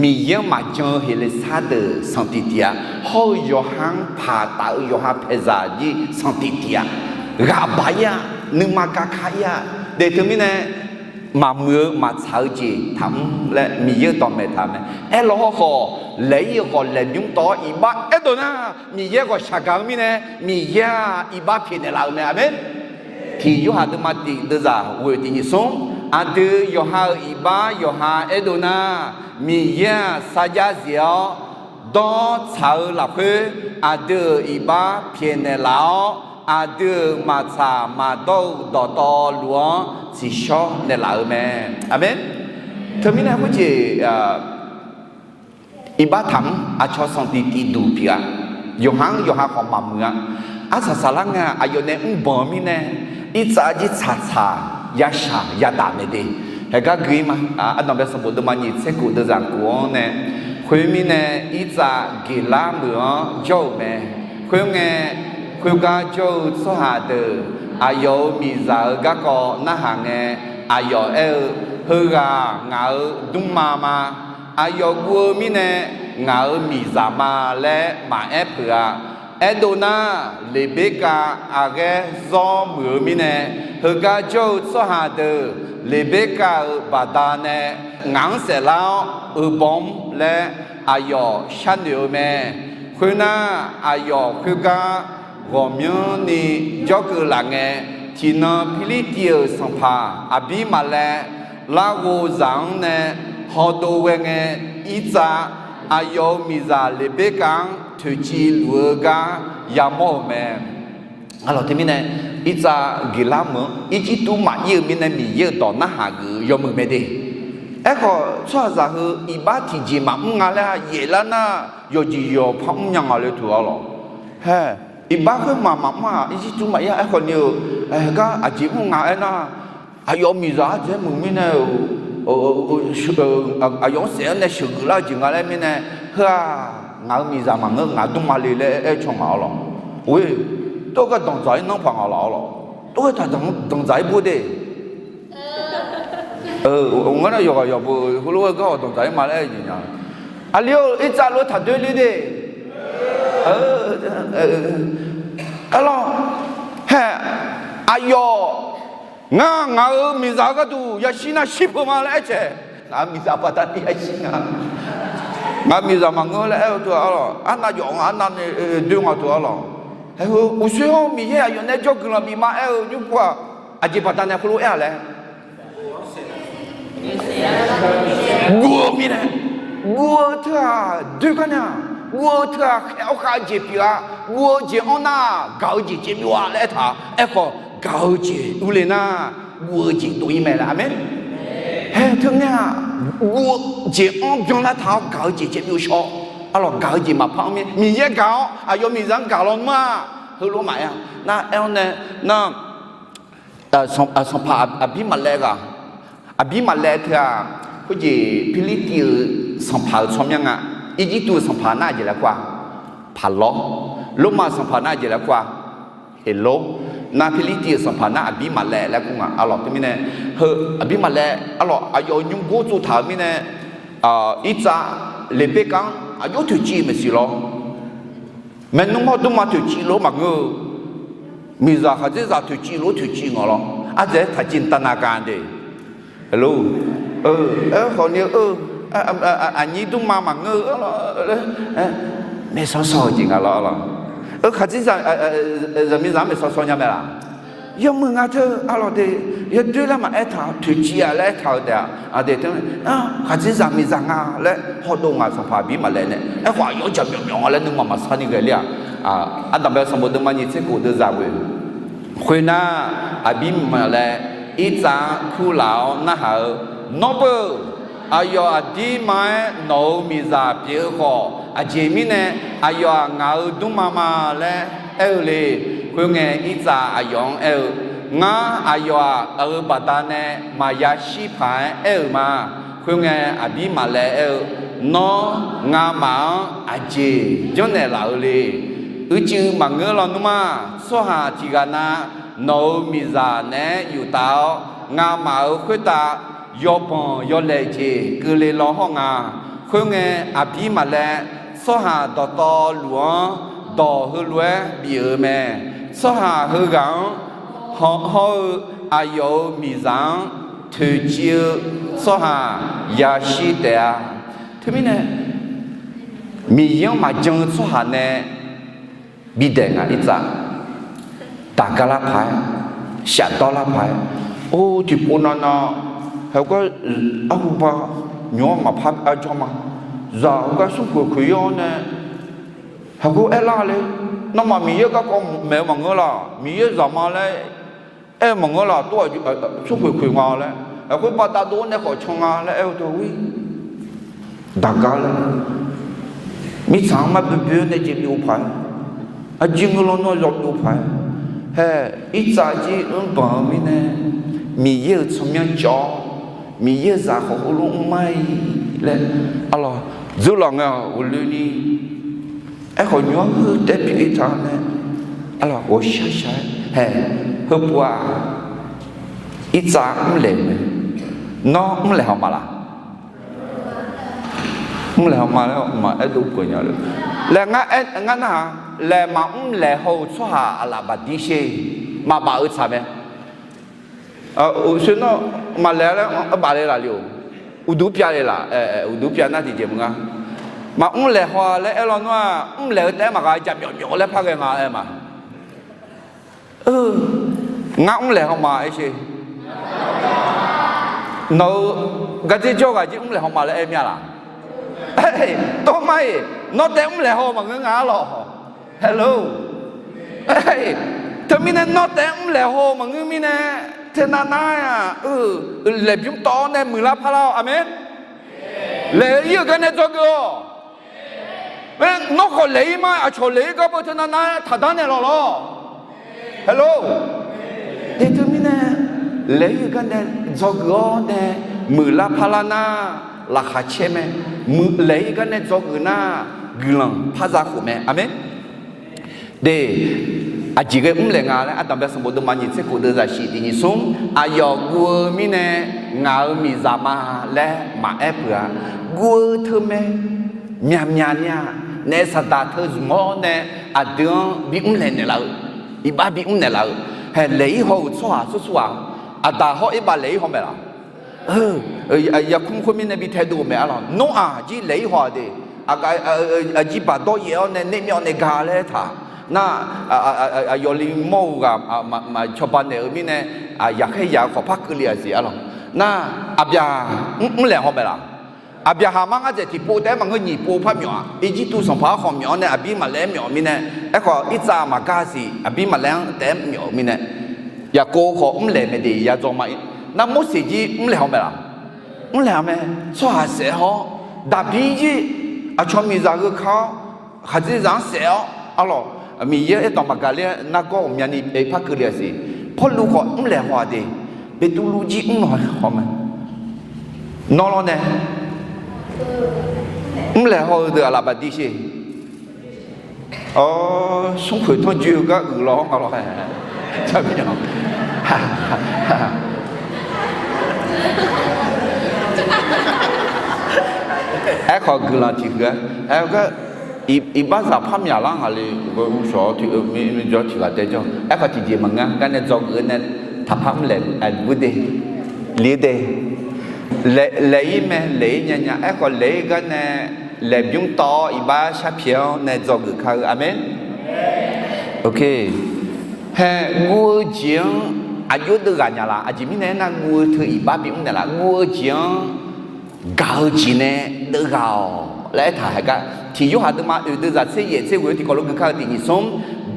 Miqyaer-anr maqjan-eu heqle sar deuq sanqtif tif-a. Hawr-eu yawqha-anr paq taf-eu yawqha paeqzaq jir sanqtif tif-a. Ghaq baq-ir-a, nuima gaka-ir-a. Daef teumirnae, maqmuiq-eu maqtsaq-eu jeq taqmr laer Miqyaer-euq dawqmaeq taq mae. Aerlaw hawrkhawf, laeq-ir-eu khawf laeqbymr tawv-awr iqbax aerdov nar, Miqyaer ghawqshaq gaq-eu mirnae, Miqyaer-aq iqbax pyaeqnaeq laf-eu mae. Aqmeq. Tiq Yorhaq deuvma tiq deuvzaq ghoeq tiq nyiq smr, aqdui yawqha-euq iqbax yawqha aerdov nar, Miqyaer-aq sarjax zif-awr dawr tsaq-eu lafkhoer, aqdui-euq iqbax pyaeqnaeq laf-awr, aqdui-euq maqtsaq maqdawr-eu dawqtawvluf-anr tsiqshawr naeqlaf-eu mae. Aqmeq. Teumirnae khoerjeq iqbax taqmr, aqcawq sanqtif tif duq pyeuf-a. Yawqha-anr yawqha khawf maqmuiq-a. Arsaq saflar ngae aqyawf nae mrbanq-eu mirnae, irtsav jir tsaqtsaq yashaq yadaq mae de. Haeqgar gui-ir ma. Ardanqbae sanqbof deuvma nyiq tser kof deuvzaq kof-anr nae, khoermirnae irtsav geqlar meuq-anr jawr-euq mae. Khoerngae, khoergar jawr-eu tsawrhaq deuq aqyawf-euq miqzaq-euq garkawv narhaq ngae, aqyawf aer-eu, Heughaq ngaq-euq dmrma ma. Aqyawf guv-eu mirnae ngaq-euq miqzaq ma laer maqaer peuq-a. Aerdov nar, Leqberkav aqghaer zawr muiq-eu mirnae, heugar jawr-eu tsawrhaq deuq Leqberkav-euq baqdanae ngaq-anr saeflar-awr uqbawq mr laer aqyawf sharnoeq-eu mae. Khoernar, aqyawf khoergar ghawqmyanrni jawrkeuv laf ngae, tiqnan Pirlirtiv-euq sanqpaq Aqbirmaqlaev larghov zaq-anr nae hawdov ghae ngae, irtsav aqyawf-euq miqzaq Leqberkav-anr toeqciv luf-eu gar yamawr-euq mae. Arlawq teumirnae, irtsav geqlar meuq-anr Irjirtuv maqir-eu mirnae Miqyaer-euq dawq narhaq geuf-eu yawmuiq mae de. Aerkhawf, tsawrhaqzaq heu iqbax tiqjeq maqmr nga laer-a yaeflar nar, yawqjeq yawqpar mrnya nga le teu arlawq. Hae, iqbax khoermaq maqmr-aq, Irjirtuv maqir-a. Aerkhawf ni-eu, gar aqjeq mr nga aernar, aqyawf miqzaq ardzaeq-aer muiq mirnae, aqyawf-anr saef-anr nae sheuqgeuf lar-eu jeq nga laer mirnae, heu-aq, ngaq-euq miqzaq maqngeur, ngaq dmrma le laer aer caw ngaq arlawq. Oe, tov-aer gar danqdzaq-ir nanrpaq ngaq laf arlawq. Tov-aer taq danqdzaq-ir bur de. Ngar nar yawqghaq yawqbo heulof-aer gar-awq danqdzaq-ir ma laer aer-eu jeq nya. Aqli-or, irtsav lof-aer taq doer ler de. Arlawq, hae, aqyawf, ngar ngaq-euq miqzaq-eu gharduq yashir nar shir peuq ma laer aer cae. Ngaq-euq miqzaq baqdanae yashir nga. Ngaq-euq miqzaq maqngeur laer aer-eu teu arlawq. Arnav jawf nga, arnav ni doer nga teu arlawq. Hae heu uqshoer-anr Miqyaer aqyawf nae jawrguiqlanq bif ma aer-eu nymr pov-aq, aqjeq baqdanae heulof aer-a laer guv-eu mirnae, guv-eu teu-aq doer gar nae-aq, guv-eu teu-aq khaeq-awr khav-eu jeq pyeuf-a. Guv-eu jeq-anr nar gaq-eu jeq caev byov-a laer aertaq. Aerkhawf, gaq-eu jeq urle nar, guv-eu jeq dov-ir mae laer. Aqmeq. Hae teu ngae-aq, guv-eu jeq-anr byanlar taq-awr gaq-eu jeq caev byov shawr. Arlawq, gaq-eu jeq maqpar-anr mir, Miqyaer gaq-awr aqyawf miqzaq-anr gaq lawnmr-aq, heulof maqaer-a. Nar aer-awr nae, nar, sanqpaq Aqbirmaqlaev ghaq, Aqbirmaqlaev teu-aq, khoerjeq Pirlirtiv-euq sanqpaq-euq tsawrmyanr nga. Irjirtuv-euq sanqpaq nar aqjeq laer kur-a? Paqlawr. Lormav-euq sanqpaq nar aqjeq laer kur-a? Heqlor. Nar Pirlirtiv-euq sanqpaq nar Aqbirmaqlaev laer kur nga. Arlawq teumirnae, heu Aqbirmaqlaev arlawq aqyawf-euq nymrgor tsovtaq-euq mirnae, irtsav Leqberkav-anr aqjox toeqciv maeqsiq lawr. Maeqnmr hawr dmrma toeqciv lof-aer maqngeur-eu, miqzaq khaqdzerzaq toeqciv lof-aer toeqciv ngaq lawr. Ardzaeq-aer taqciv tavnav ga de. Aerkhawf ni-eu, aqnyir dmrma maqngeur-eu, maeqsawr sawr-eu jeq nga lawr. Khaqdzerzaq, zaqmiqzaq-anr maeqsawr sawr nya mae laq? Yawmuiq nga teu arlawq de, yadoer laer maqaer taq, toeqciv-a laer aertaq-eu taef-a. Aqdui teu, khaqdzerzaq miqzaq nga laer hawdov ngaq sanqpaq Aqbirmaqlaev nae. Aerkhawf aqyawf-anr jaqmyawf myawf nga laer nuima maqsar ni ghae ler-aq. Ardanqbae sanqbof deuvma nyiq tser kof deuvzaq ghoe. Khoernar, Aqbirmaqlaev irtsav-anr kurlaf-awr narhaq-eu, Nawr beu, aqyawf aqdirma-aer nawq-euq miqzaq pyeuf-eu khawf, aqjeq mirnae aqyawf-aq ngaq-euq dmrma ma laer aer-eu le. Khoerngae, irtsav aqyawf-anr aer-eu, Ngar aqyawf-aq, aq-euq baqdanae maqya shir paq-aer aer-euq ma. Khoerngae, aqbir maqlaev aer-eu, Nawr ngamaf-anr aqjeq janrnaeq laf-eu le. Uicuiv maqngeur lawnmr-aq, tsawrhaq tiqghaq na nawq-euq miqzaq naeq-aer yuf taf-awr, ngamaf-euq khoertav yawbanq yawlaeq jeq keuvle law hawr nga. Khoerngae, aqbir maqlaev, tsawrhaq dawqtawvluf-anr dawq heulof-aer bif-euq mae. Tsawrhaq heughaq-anr hawr-eu aqyawf-euq miqzaq-anr toeqciv-eu tsawrhaq yashir taef-a. Teumirnae, Miqyaer-anr maqjan-eu tsawrhaq nae bidaeq nga irtsav. Daqgar lar paq-aer, shafdawr lar paq-aer, or, tiqpov navnav, heugar, arhu ba, nymq-anr maqpar arjawr ma. Zaq heugar smrkhoeq khoeq-awr nae, heugar aerlar le. Nawmaf Miqyaer garkawv maeq-eu maqngeur laq, Miqyaer zaq ma laer aer-eu maqngeur laq, tov-aq smrkhoeq khoeq nga laer, aqkhoer baqda dov-awr nae khawf can nga laer aer-eu deuq-ir. Daqgar lar, mirtsaq-anr mar boeboe-awr nae jeq byov paq-aer, aqjeq ngeur lawnmr-anr yawbyov paq-aer, hae, irtsav jir mrbanq-eu mirnae, Miqyaer-euq tsawrmyanr cawv-awr, Miqyaer-euq zaq khawf heulof mr mar-iq laer, arlawq, dzeurlaf ngae-awq ghofloeni. Aerkhawf, nymq-anr heu taef-aer pyeuf-ir taq-awr nae, arlawq, ghawqshaq shaq-aer hae, heupuq-aq, irtsav mrlaeq mae. Nawr mrlaeq haw ma laq? Mrlaeq haw ma laer maqaer dov peuq nya le. Laer ngar aer, ngar nar-aq, laeq maqmr laeq haw-euq tsawrhaq aqlaf baqdir sher, maqbaf-eu tsaq mae. Uqshoe nawr maqlaeq laer baf le laf le-or, uqduq pyav le laf, uqduq pyav nar tiqjeq maqnga. Maqmr laeq haw-a laer aer lawnmr-aq, mrlaeq-eu taef-aer maqgha, jaqmyawf myawf laer par ghae nga aer ma. Ngar mrlaeq haw ma aer sher. Nawq-euq gardzer jawr ghaq jir mrlaeq haw ma laer aer mir-a laq? Tawr mar-iq, nawr taef mrlaeq haw maqngeur nga arlawq. Hello. Teumirnae nawr taef mrlaeq haw maqngeur mirnae, teunav nar-aq, laeqbymr tawv-awr nae muiqlar parlar-awq. Aqmeq. Laeq-ir-euq gar nae dzawgeuf-awq. Nawr khawf laeq-ir ma, aqcawq laeq-ir gar beu teunav nar taqdar naeqlaf lawr. Hello. Teumirnae, laeq-ir-euq gar nae dzawgeuf-awr nae muiqlar parlar nar, laqkhaq caer mae. Laeq-ir gar nae dzawgeuf nar, guiqlanq par za khof mae. Aqmeq. De, aqjeq ghae mrlaeq nga laer, Aqdanqbae sanqbof deuvma nyiq tser khof deuv zaqsiq tiq nyiq smr, aqyawf guv-eu mirnae ngaq-euq miqzaq ma laer maqaer peuq-a. Guv-eu teumae myaqmyaq ni-aq, naef saqdaq teu zmq-awr nae aqdui-anr bi mrlaeq naeqlaf-eu, iqbax bi mrnaeq laf-eu, hae laeq-ir haw-euq tsawrhaq tsawrtsawrhaq, aqdaq hawr-ir baf laeq-ir haw mae laq? Yarkmr khoermirnae bi taedov-eu mae arlawq. Nawr-aq jir laeq-ir haw-aq de, aqjir baqdawr yaef-awr nae nae myawf nae ga laer taq nar, aqyawf li mawr-eu ghaq maqcawba naeq-eu mirnae, yaqkhaer yaq-eu khawf par keuvle-aq siq arlawq. Nar, aqbyaq mrlaeq haw mae laq? Aqbyaqhaq mar ngar dzaeq tiqpov taef-aer maqngeur, nyiq pov par myawf-aq, Irjirtuv sanqpaq-anr khawf myawf-awr nae aqbir maqlaer-aer myawf-eu mirnae, aerkhawf irtsav maqgar siq, aqbir maqlaer-anr taef-aer myawf-eu mirnae, Yaqkov khawf mrlaeq mae de, ya dzaw ma-ir. Nar Morseq jir mrlaeq haw mae laq? Mrlaeq haw mae. Tsawrhaq saef-awr, Daqbir jir aqcawq miqzaq gheu ka-awr, khaqdzerzaq-anr saef-awr arlawq, Miqyaer aerdawq maqgaq ler-aer nargawr ghawqmyani par keuvle-aq siq. Pawrluv khawf mrlaeq haw-aq de, Beqtuvluv jir mrlaeq haw mae. Nawr lawr nae mrlaeq haw-eu deuq aqlaf baqdir sher. Awr, smrkhoeq tanrjoe-eu gar uiqlaw-awr nga lawr-ae. Aerkhawf guiqlanq tiq huiq-aer, aer-eu gar, iqbaxzaq par myaqlar ngaq le, uqshawq-awr tiq, jawr tiq ghaq tae jawr. Aerkhawf tiqjeq maqngeur, gar nae dzawgeuf-eu nae taqpar mrlaeq, aqbur de, li de. Laeq-ir mae, laeq-ir nya nya. Aerkhawf laeq-ir gar nae laeqbymr tawv-awr iqbax sharpyaeq-awr nae dzawgeuf kar-eu. Aqmeq. Hae, guv-eu jeq-anr aqjox deuvghaq nya laf? Aqjeq mirnae aernar, guv-eu teu iqbax bimr naeqlaf. Guv-eu jeq-anr gaq-eu jeq nae deuvghaq-awq laer aertaq haeq gar, tiq Yorhaq deuvma oeq deuv zaq tser yaef tser ghoe-eu tiqkawv lof gui kar-eu tiq nyiq smr,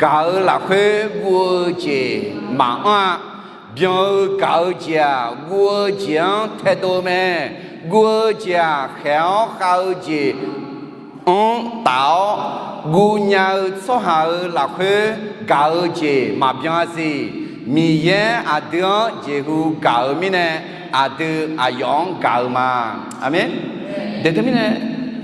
gaq-eu lafkhoer guv-eu jeq maqanr-a. Byan-eu gaq-eu jeq-aq, guv-eu jeq-anr taedov-eu mae. Guv-eu jeq-aq, khaeq-awr khav-eu jeq-anr taf-awr, guv nya-eu tsawrhaq-euq lafkhoer gaq-eu jeq maqbyan-a siq. Miqyaer aqdui-anr jeqhu gaq-eu mirnae, aqdui aqyawf-anr gaq-eu ma. Aqmeq. Deuq teumirnae,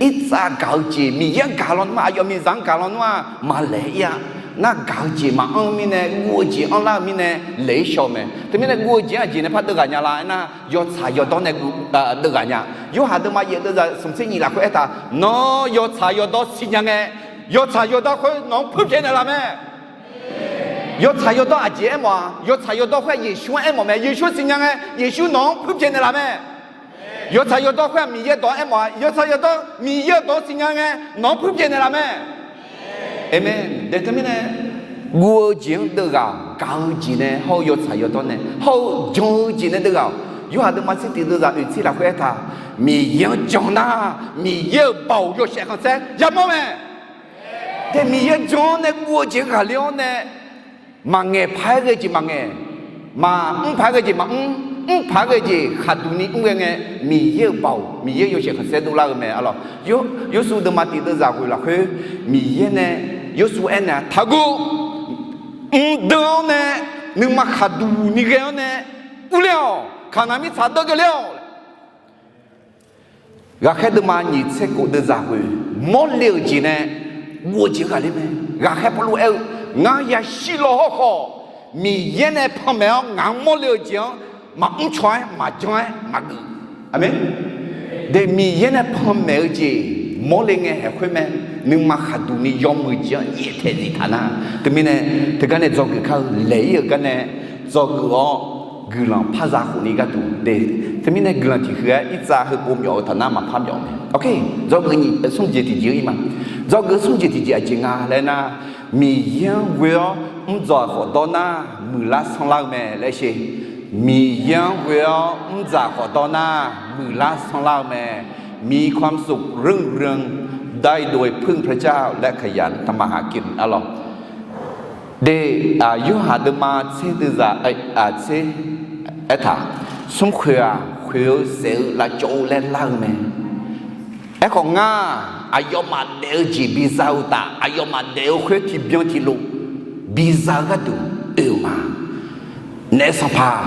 irtsav gaq-eu jeq, Miqyaer-anr gaq lawnmr ma, aqyawf miqzaq-anr gaq lawnmr-aq maqlaeq ir-a. Nar gaq-eu jeq maqanr-eu mirnae, guv-eu jeq anrlar-eu mirnae laeq-ir shaw-eu mae. Teumirnae guv-eu jeq-anr aqjeq nae par deuvghaq nya la aernar, yawtsaq yawdawr nae guv, deuvghaq nya. Yorhaq deuvma yaef deuvzaq smq tser nyiq lafkhoer aertaq, nawr yawtsaq yawdawr siqnya ngae, yawtsaq yawdawr khoer nawq-anr puirpyaeq naeqlaf mae. Yawtsaq yawdawr aqjeq aermawf-a, yawtsaq yawdawr khoer-aq Yeqsur-anr aermawf mae. Yeqsur siqnya ngae, Yeqsur nawq-anr puirpyaeq naeqlaf mae. Yawtsaq yawdawr khoer-aq Miqyaer dawq-anr aermawf-a, yawtsaq yawdawr Miqyaer-euq dawq-anr siqnya ngae, nawq-anr puirpyaeq naeqlaf mae. Aqmeq. Deuq teumirnae, guv-eu jeq-anr deuvghaq-awq, gaq-eu jeq nae hawr-eu yawtsaq yawdawr nae hawr-eu jan-eu jeq nae deuvghaq-awq. Yorhaq deuvma tser tiq deuvzaq oeq tser lafkhoer aertaq, Miqyaer-anr jan nar, Miqyaer-euq baoq yawshaef khanqsaer yamawr mae. Te Miqyaer jan-awr nae guv-eu jeq ghaqler-awr nae, maqngaeq paq-aer ghae jeq maqngaeq, maqmr paq-aer ghae jeq maqmr, mr paq-aer ghae jeq khaqduq ni mr ghae ngae, Miqyaer-euq baoq, Miqyaer yawshaef khanqsaer dovlar-eu mae. Arlawq, Yorsuv deuvma tiq deuvzaq ghoeq lafkhoer, Miqyaer nae Yorsuv aernaeq-a, taqguv, mqdeuv-anr nae nuima khaqduq ni ghae-anr nae urler-awq, Kaqnaq mirtsaq deuv ghae ler-awq. Ghaqkhaer deuvma nyiq tser kof deuvzaq ghoeq, mawrle-euq jeq nae guv-eu jeq ghaqler mae. Ghaqkhaer Pawrluv aer-eu, ngar yashir law hawrkhawf, Miqyaer nae panmaeq-awr ngaq-anr mawrle-eu jeq-anr maqmr caw-aer maqjan-aer maqgeuf. Aqmeq. Deuq Miqyaer nae panmaeq-eu jeq mawrle ngae haeq khoer mae. Nuima khaqduq ni yawmuiq jeq-anr nyaeftaeq zif taq nar, teumirnae teugar nae dzawgeuf kar-eu laeq-ir-euq gar nae dzawgeuf-awr guiqlanq par za khofni gharduq de. Teumirnae guiqlanq tiqhuiq-aer irtsav heupov myawf-eu taqnar maqpar myawf mae. Dzawgeuf nyiq smr jeq tiqjeq-ir ma. Dzawgeuf smr jeq tiqjeq aqjeq nga laer nar, Miqyaer-anr ghoe-awr mrdzawq khawf dawr nar muiqlar sanrlar-eu mae laer sher. Miqyaer-anr ghoe-awr mrdzaq khawf dawr nar muiqlar sanrlar-eu mae. มีความสุขรุ่งเรือง ได้โดยพึ่งพระเจ้าและขยันทำมาหากิน arlawq. De, Yorhaq deuvma tser deuvzaq tser aertaq, smr khoeq-aq khoeq-eu saef-eu lavcawv-eu laer lar-eu mae. Aerkhawf ngar, aqyawfmaf daef-eu jeq biza-eu uqtaf, aqyawfmaf daef-eu khoer tiqbyan tiqlof biza-eu gharduq oe-euq ma. Naef sanqpaq,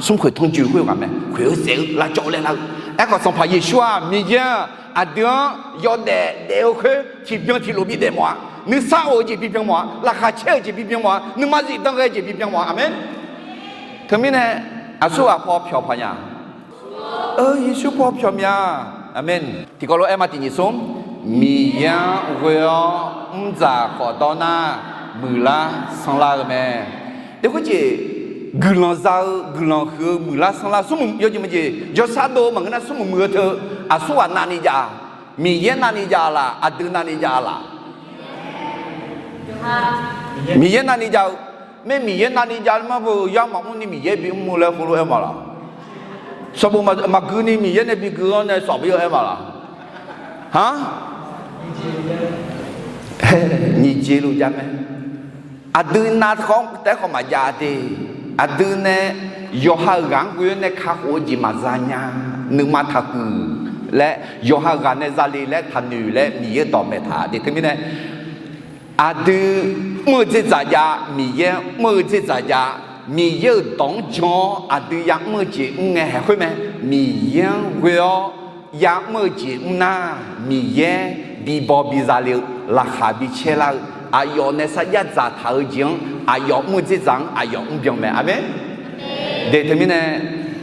smr khoeq tanrjoe khoer ghaq mae, khoeq-eu saef-eu lavcawv-eu laer lar-eu. Aerkhawf Sanqpaq Yeqsur-aq, Miqyaer-aq, aqdui-anr yawdaef daef-eu khoer tiqbyan tiqlof bidaef mawf-a. Nuisar of-eu jeq bibyan mawf-a. Laqkhaq caer-eu jeq bibyan mawf-a. Nuima zifdan ghae-eu jeq bibyan mawf-a. Aqmeq. Teumirnae, aqsurghaq paw pyawq paq nya. Yeqsur paw pyawq mya. Aqmeq. Tiqkawv lof-aer ma tiqnyiq smr, Miqyaer-anr ghoe-awr mrdzaq khawf dawr nar muiqlar sanrlar-eu mae. Deq khoerjeq, guiqlanq za-eu guiqlanq huiq-eu muiqlar sanrlar smrmuiq yawjeq maqjeq jawrsar dov-eu maqngeur nar smrmuiq muiq-eu teu, aqsurghaq navni jav-a? Miqyaer navni jav-a laf, aqdui navni jav-a laf? Miqyaer navni jav-eu mae. Miqyaer navni jav-eu mar beu yar maqmr ni Miqyaer bimr-eu laer khoerlof-aer ma laf? Sanqbof maqgui ni Miqyaer nae bigui-awr nae sawf bir-eu aer ma laf? Aq, nyiq jeq luf jav mae. Aqdui navkhawf taef-aer khawf maqjav de. Aqdui nae yawqha-euq ghaq-anr ghoe-awr nae kakhof-eu jeq maqza nya. Nuima taqhuiq laer yawqha ghaq nae zale laer taqnoeq laer Miqyaer dawq maeqtaq de. Teumirnae aqdui mr-eu dzerdzaq jav, Miqyaer mr-eu dzerdzaq jav, Miqyaer-euq dawq-anr jan-awr aqdui yamr-eu jeq mr ngae haeq khoer mae. Miqyaer-anr ghoe-awr yamr-eu jeq mr nar, Miqyaer bibaw biza le-eu, laqkhaq bicaer lar-eu, aqyawf nae sarjax dzaqtaq-eu jeq-anr aqyawf mr-eu dzerdzaq-anr aqyawf mrbyan mae. Aqmeq. De teumirnae,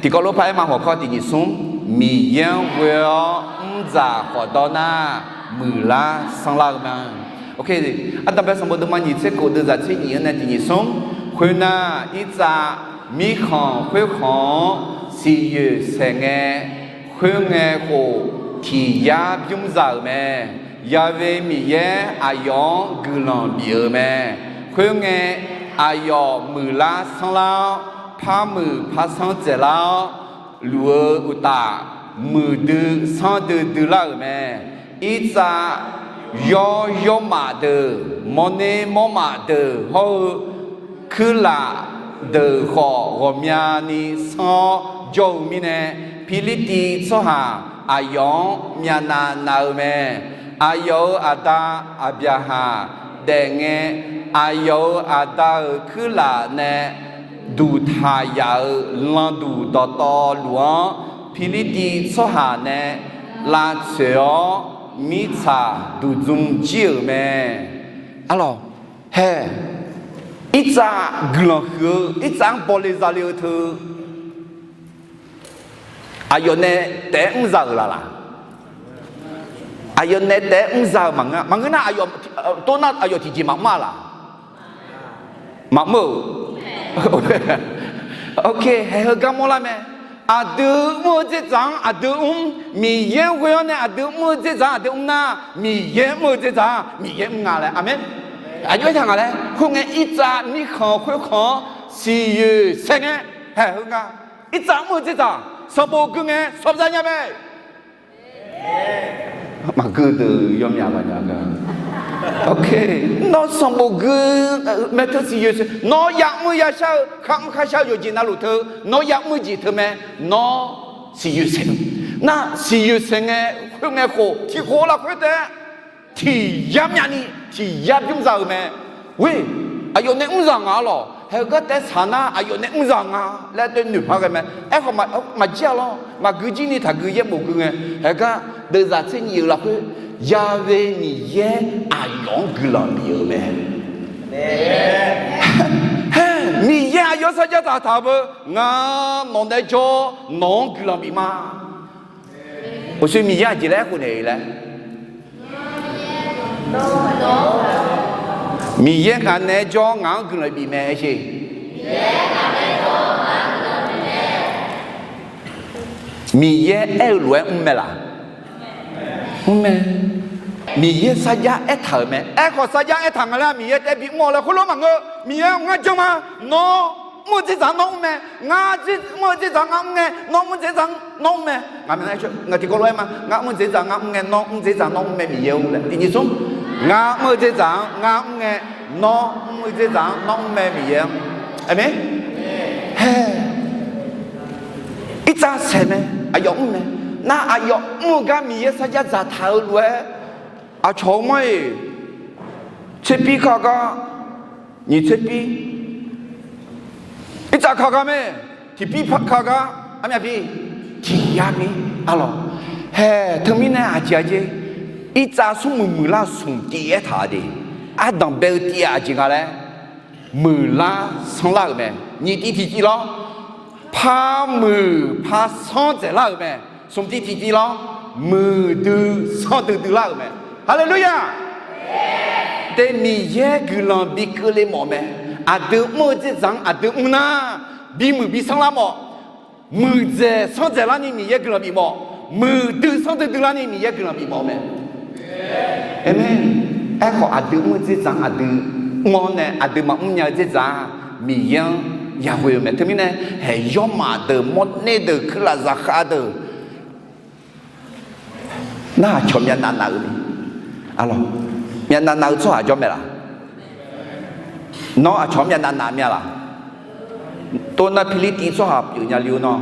tiqkawv lof par-aer ma hawq kawr tiqnyiq smr, Miqyaer-anr ghoe-awr mrdzaq khawf dawr nar muiqlar sanrlar-eu ma. Ardanqbae sanqbof deuvma nyiq tser kof deuvzaq tser nyiq-anr nae tiqnyiq smr, khoernar irtsav mirkhanq khoerkhanq-anr siqyoeq saeq ngae, khoerngae khof tiq yar bymr za-euq mae. Ya'we Miqyaer aqyawf-anr guiqlanq bif-euq mae. Khoerngae, aqyawf muiqlar sanrlar-awr, par muiq par sanr dzaeqlar-awr luf-eu uqtaf, muiqdui sanrdui duilar-euq mae. Irtsav yawr yawrmaf deuq, mawrner mawrmaf deuq hawr-eu kuirlaf deuq khawf ghawqmyani sanr-awr jawr-eu mirnae, Pirlirtiv tsawrhaq aqyawf-anr myavnav nav-eu mae. Aqyawf-euq aqda Aqbyaqhaq daefngae, aqyawf-euq aqda-euq kuirlaf nae duqtaq yaf-euq landuq dawqtawvluf-anr Pirlirtiv tsawrhaq nae lavtsoeq-awr, mirtsaq duqdzm jir-euq mae. Arlawq, hae, irtsav guiqlanq huiq-eu, irtsav-anr bawle zale-eu teu, aqyawf nae taef-aer mr za-euq laf laq? Aqyawf nae taef-aer mr za-euq maqngeur, maqngeur nar, aqyawf, tov nar aqyawf tiqjeq maqmr-a laq? Maqmr-euq. Ok, haeq heugar mawrlar mae. Aqdui mr-eu dzerdzaq-anr aqdui mr, Miqyaer ghoe-awr nae aqdui mr-eu dzerdzaq-anr aqdui mr nar, Miqyaer mr-eu dzerdzaq-anr Miqyaer mr nga laer. Aqmeq. Aqjox aertaq nga laer, khoerngae irtsav mirkhanq khoerkhanq-anr siqyoeq saer ngae, haeq heu nga. Irtsav mr-eu dzerdzaq sanqbof gui ngae sawbza nya mae. Maqgui deuq yawmyaq maqnya ga. Ok, nawr sanqbof gui mae teu siqyoeq saer, nawr ya'mr yashar-eu, kharmr kharshar-eu yawqjeq navluf teu, nawr ya'mr jeq teu mae. Nawr siqyoeq saer-eu nar, siqyoeq saer ngae, khoerngae khof tiq khof lafkhoer taef-aer tiq yar myavni tiq yar bymr za-euq mae. Ghoe, aqyawf nae mr zaq nga lawq. Haeq heugar taef-aer saq nar aqyawf nae mr zaq nga laer taef noeqpar ghae mae. Aerkhawf maqjir-a lawr, maqgui jir ni taqgui yaerbof gui ngae, haeq heugar deuvzaq tser nyiq-euq lafkhoer, Yaghae Miqyaer aqyawf-anr guiqlanq bif-euq mae. Hae, Miqyaer aqyawf sarjax taqtaq-eu beu, ngar nawq nae jawr nawq-anr guiqlanq bif ma. Uqshoe Miqyaer aqjeq laer aerkhof naeq-eu laer, Miqyaer ngaq nae jawr ngaq-anr guiqlanq bif mae aer sher. Miqyaer aer-eu lof-aer mr mae laq? Mr mae. Miqyaer sarjax aertaq-euq mae. Aerkhawf sarjax aertaq nga laer Miqyaer taef-aer bimr-awq laer khoerlof maqngeur. Miqyaer ngar jan ma, nawr mr-eu dzerdzaq nawr mr mae. Ngar mr-eu dzerdzaq ngar mr ngae nawr mr dzerdzaq nawr mr mae. Ngaq tiqkawv lof-aer ma, ngar mr dzerdzaq ngar mr ngae nawr mr dzerdzaq nawr mr mae Miqyaer-or laer. Tiqnyif smr, ngar mr-eu dzerdzaq-anr ngar mr ngae nawr mr-eu dzerdzaq-anr nawr mr mae Miqyaer-anr. Aqmeq. Hae, irtsav saeq mae, aqyawf mr mae. Nar aqyawf mr-eu gar Miqyaer sarjax dzaqtaq-eu lof-aer, aqcawq-eu mar-iq, tserpir ka gar, nyiq tserpir, irtsav ka gar mae, tiqpir ka gar, armyavpir, tiq yar mir, arlawq. Hae, teumirnae aqjeq aqjeq, irtsav smrmuiq muiqlar-eu smq tiv aertaq-a de. Ardanq bae-eu tiv-aq aqjeq nga laer, muiqlar sanrlar-euq mae. Nyiq tiv tiqtiv lawr, par muiq par sanr dzaeqlar-euq mae. Smq tiv tiqtiv lawr, muiqdui sanrdui duilar-euq mae. Haleluya! De, Miqyaer guiqlanq bi keuvle mawf mae. Aqdui mr-eu dzerdzaq-anr aqdui mr nar, bimuiq bi sanrlar mawf. Muiqdzaeq sanrdzaeqlar ni Miqyaer guiqlanq bif mawf. Muiqdui sanrdui duilar ni Miqyaer guiqlanq bif mawf mae. Aqmeq. Aerkhawf aqdui mr-eu dzerdzaq-anr aqdui mr-awr nae aqdui maqmr nya-eu dzerdzaq-aq, Miqyaer-anr yaghoe-eu mae. Teumirnae, haeq yawrmaf deuq, mawrner deuq, kuirlaf zaqkhav deuq, nar aqcawq myavnav nav-eu ni, arlawq, myavnav nav-eu tsawrhaq jawr mae laq? Nawr aqcawq-anr myavnav nav myav laq? Tov nar Pirlirtiv tsawrhaq pyeuf nya li-or nawr.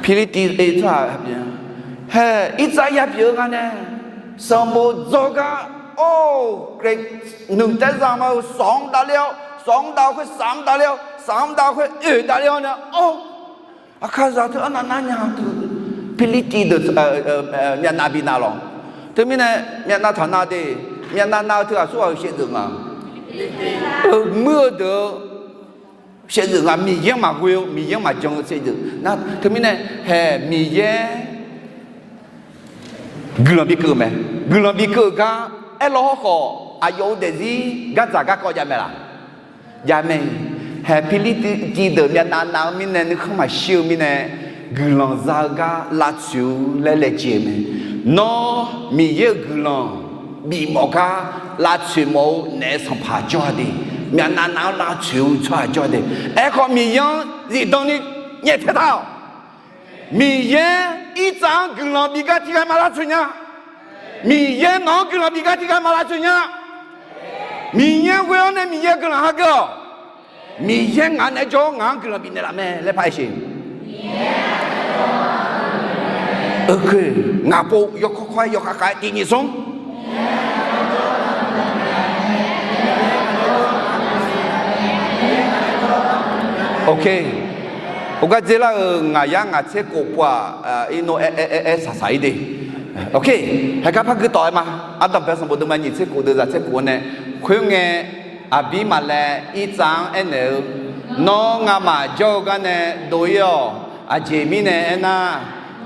Pirlirtiv tsawrhaq pyeuf, hae, irtsav ya pyeuf-eu nga nae, sanqbof dzawr gar, or, Gaqnuiq taerzaq ma-eu sawq-anr davler-awr, sawq-anr dav-eu khoer saf-anr davler-awr, saf-anr dav-eu khoer oeq davler-awr nae, or, aqkaqzaq teu arnav nar nya teu, Pirlirtiv deuq myavnav bi nav lawq. Teumirnae, myavnav taq nav de, myavnav nav-eu teu aqsurghaq-euq shaevdzeuf nga. Muir-eu deuq-eu shaevdzeuf nga, Miqyaer-anr maqghoe-eu, Miqyaer-anr maqjan-eu shaevdzeuf nar. Teumirnae, hae, Miqyaer guiqlanq bi keuv-eu mae. Guiqlanq bi keuv-euq gar aerlaw hawrkhawf, aqyawf-euq daefzir gardzaq garkawv jav mae laq? Jav mae. Hae, Pirlirtiv deuq myavnav nav-eu mirnae, nuikhanr maqshir-eu mirnae, guiqlanq za-eu gar lavtsoeq-eu laer laejae-eu mae. Nawr Miqyaer-euq guiqlanq bifmawf gar lavtsoeq mawf-eu naef sanqpaq jawr-a de. Myavnav nav-anr lavtsoeq-eu tsawrhaq jawr-a de. Aerkhawf Miqyaer-anr zifdan ni nyaeftaeq taq-awq. Miqyaer irtsav-anr guiqlanq bif gar tiqghaq maq lavtsoeq nya. Miqyaer nawq-anr guiqlanq bif gar tiqghaq maq lavtsoeq nya. Miqyaer ghoe-awr nae Miqyaer guiqlanq hageuf-awq. Miqyaer ngaq naeq-aer jawr-awr ngaq-anr guiqlanq bifnaeq laf mae laer par aer sheq. Oke, ngaq pov yawkawr kawr-aer yawkhav khav-aer tiqnyif smr. Ok. Heugar dzer lar-euq ngaq yar ngaq tser khof pov-aq, irnov aer aer aer saqsaq-ir de. Ok. Haegar par guitawf-aer ma. Ardanqbae sanqbof deuvma nyiq tser khof deuv zaq tser khof-anr nae, khoerngae, aqbir maqlaev irtsav-anr aernaeq-eu, Nawr ngamaf jawr-eu garnae dov-ir-awq. Aqjeq mirnae aernar,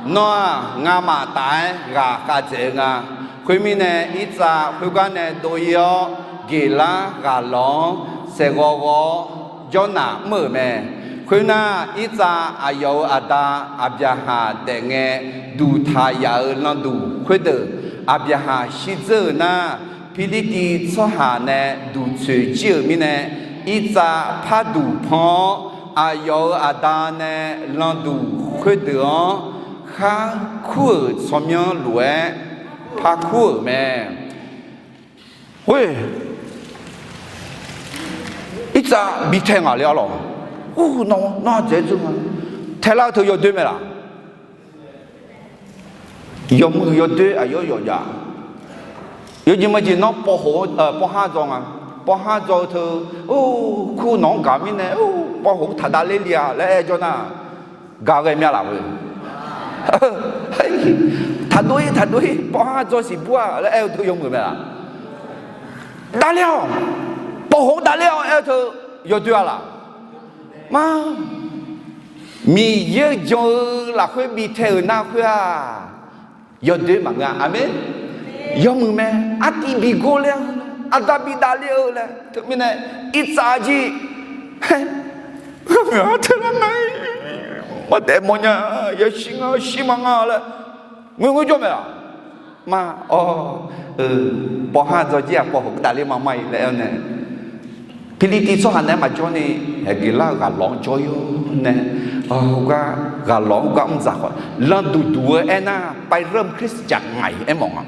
nawr-aq, ngamaf taf-aer ghaqkhav dzaeq-eu nga. Khoermirnae, irtsav khoergar nae dov-ir-awr, geqlar ghaqlawq-anr saeqghawv ghawv-awr jawrnaq mr-euq mae. Khoernar, irtsav aqyawf-euq aqda Aqbyaqhaq daef ngae duqtaq yaf-euq landuq khoerdeuq, Aqbyaqhaq shirdzeur-euq nar, Pirlirtiv tsawrhaq nae duqtsoeq jir-euq mirnae, irtsav par duq pan-awr, aqyawf-euq aqda nae landuq khoerdeuq-anr khar kur-euq tsawrmyanr lof-aer par kur-euq mae. Khoer, irtsav bi tae ngaq le-a lawq. Ur, nawr, nawr ardzaeq-aer dzeur ma. Taelar-eu teu yawdoer mae laq? Yawmuiq yawdoer aqyawf yawqjav. Yawjeq majeq nawr pawv khof, pawv har dzaw nga. Pawv har dzaw-eu teu, ur, kur nawq-anr gaq mirnae, ur, pawv khof taq davler li-a laer aer jawr nar, gaq ghae mya laf-eu. Taqdov-ir taqdov-ir, pawv har dzaw siq bur-a laer aer-eu teu yawmuiq mae laq? Davler-awq, pawv khof davler-awq aer-eu teu yawdoer-a laq? Ma, Miqyaer-eu jan-eu lafkhoer bi tae-euq nar khoer-aq, yawdoer maqngeur-a. Aqmeq. Yawmuiq mae. Artiv bi gor ler-a, arda bi davler-eu laer teumirnae, irtsav jir, Armyaq-a teular nar, maqdaef mawfnya, yashir nga shir ma nga laer ngoerngoer jawr mae-aq. Ma, awr, pawv har dzaw jir-aq pawv khof davler ma ma-ir laer aer-awr nae, Pirlirtiv tsawrhaq naeq-aer maqjawr ni, haeqgeq lar-eu ghaqlawq-anr jawr-ir-awr nae, heugar ghaqlawq-anr gar mr dzaq khawf, landuq duq-eu aernar, ไปเริ่มคริสตจักรใหม่ aermawf nga.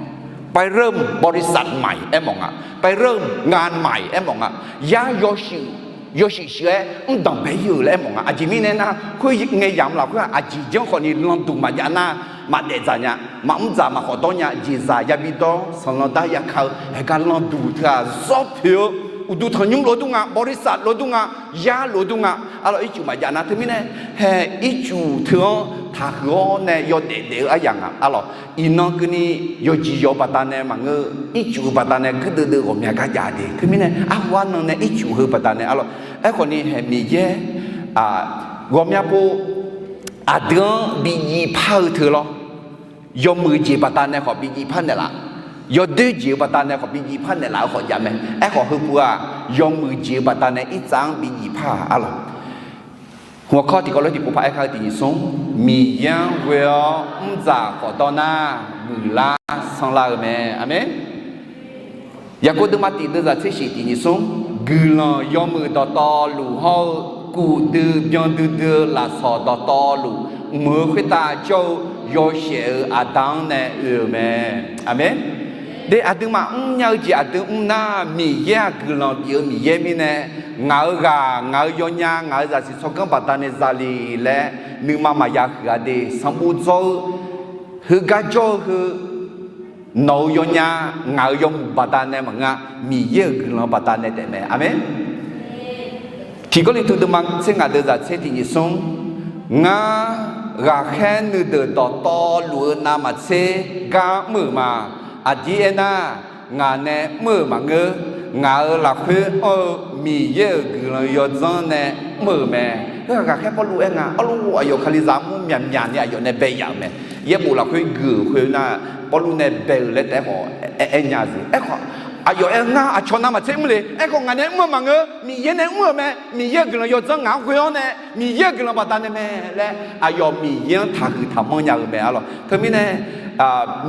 ไปเริ่มบริษัทใหม่ aermawf nga. ไปเริ่มงานใหม่ aermawf nga. Yar yawshuif shuif-aer mr danqbae-ir-euq laer aermawf nga. Aqjeq mirnae aernar, khoerngae yamq lafkhoer-aq, aqjeq janr khawf ni landuq maqjav nar, maqdaef dzaq nya, maqmr dzaq maqkhawf dawr nya, jeqzaq yabi dawr, sanqlanq dar yaka-eu, haegar landuq teu-aq zawr poeq-eu, uqduq tanqnymr lof dur nga, บริษัท lof dur nga, yar lof dur nga. Arlawq, ircuf maqjav nar teumirnae, hae, ircuf teu-anr taqhuiq-awr nae yawdaef daef-eu aryaq nga. Arlawq, iqnan keuvni yawqjeq yawq-eu baqdanae maqngeur, ircuf-eu baqdanae guirdeuv deuv ghawqmya gar jav de. Teumirnae arhu arnan nae ircuf heu baqdanae arlawq, aerkhawf ni hae Miqyaer ghawqmya pov aqdui-anr bi jiv par-eu teu lawr. Yawmuiq jeq baqdanae khawf bi jiv par naeqlaf, yawdoer jeq-eu baqdanae khawf bi jiv par naeqlaf-eu khawf jav mae. Aerkhawf heupuq-aq, yawmuiq jeq-eu baqdanae irtsav-anr bi jiv par-aq arlawq. Hmq-awq kawr tiqkawv lof tiqpov par-aer kar-eu tiq nyiq smr, Miqyaer-anr ghoe-awr mr dzaq khawf dawr nar, muiqlar sanrlar-eu mae. Aqmeq. Yaqkov deuvma tiq deuv zaq tser shif tiq nyiq smr, guiqlanq yawmuiq dawqtawvluf hawr-eu, kuf dui byan duidui-eu lafsawq dawqtawvluf mq-eu khoertav jawr-eu yawshaef-euq Aqda-anr nae oe-euq mae. Aqmeq. De aqduimaf mrnya-eu jeq aqdui mr nar, Miqyaer-aq guiqlanq bif-eu Miqyaer mirnae, ngaq-euq ghaq, ngaq-euq yawnya, ngaq-euq zaqsiq tsawrganr baqdanae zale laer nuima maqya huiq-a de. Sanqbof dzaw-eu, heugar jawr-eu heu, nawq-euq yawnya, ngaq-euq yawmuiq baqdanae maqngeur, Miqyaer-euq guiqlanq baqdanae taef mae. Aqmeq. Tiq Gawrliqtu deuvma tser ngaq deuv zaq tser tiq nyiq smr, ngar ghaqkhaer nuideuq dawqtawvluf-eu navmaqtser gar mr-euq ma. Aqdir aernar, ngaq nae mr-euq maqngeur. Ngaq-euq lafkhoer anr-eu Miqyaer-euq guiqlanq yawdzanr nae mr-euq mae. Heu-aq ghaqkhaer Pawrluv aer nga. Arlawq, aqyawf Kalizaq armur myaqmyaq ni aqyawf nae bae yaf-euq mae. Yaerbof lafkhoer gui-euq khoer nar, Pawrluv nae bae-euq laer taef-aer khawf aer nya-eu jeq. Aerkhawf, aqyawf aer ngar aqcawq navmaqtser mr le. Aerkhawf ngaq nae mr-eu maqngeur. Miqyaer nae mr-euq mae. Miqyaer-euq guiqlanq yawdzanr ngaq-anr ghoe-awr nae, Miqyaer-euq guiqlanq baqdanae mae laer aqyawf Miqyaer-anr taqhuiq taqmanr nya-eu mae arlawq. Teumirnae,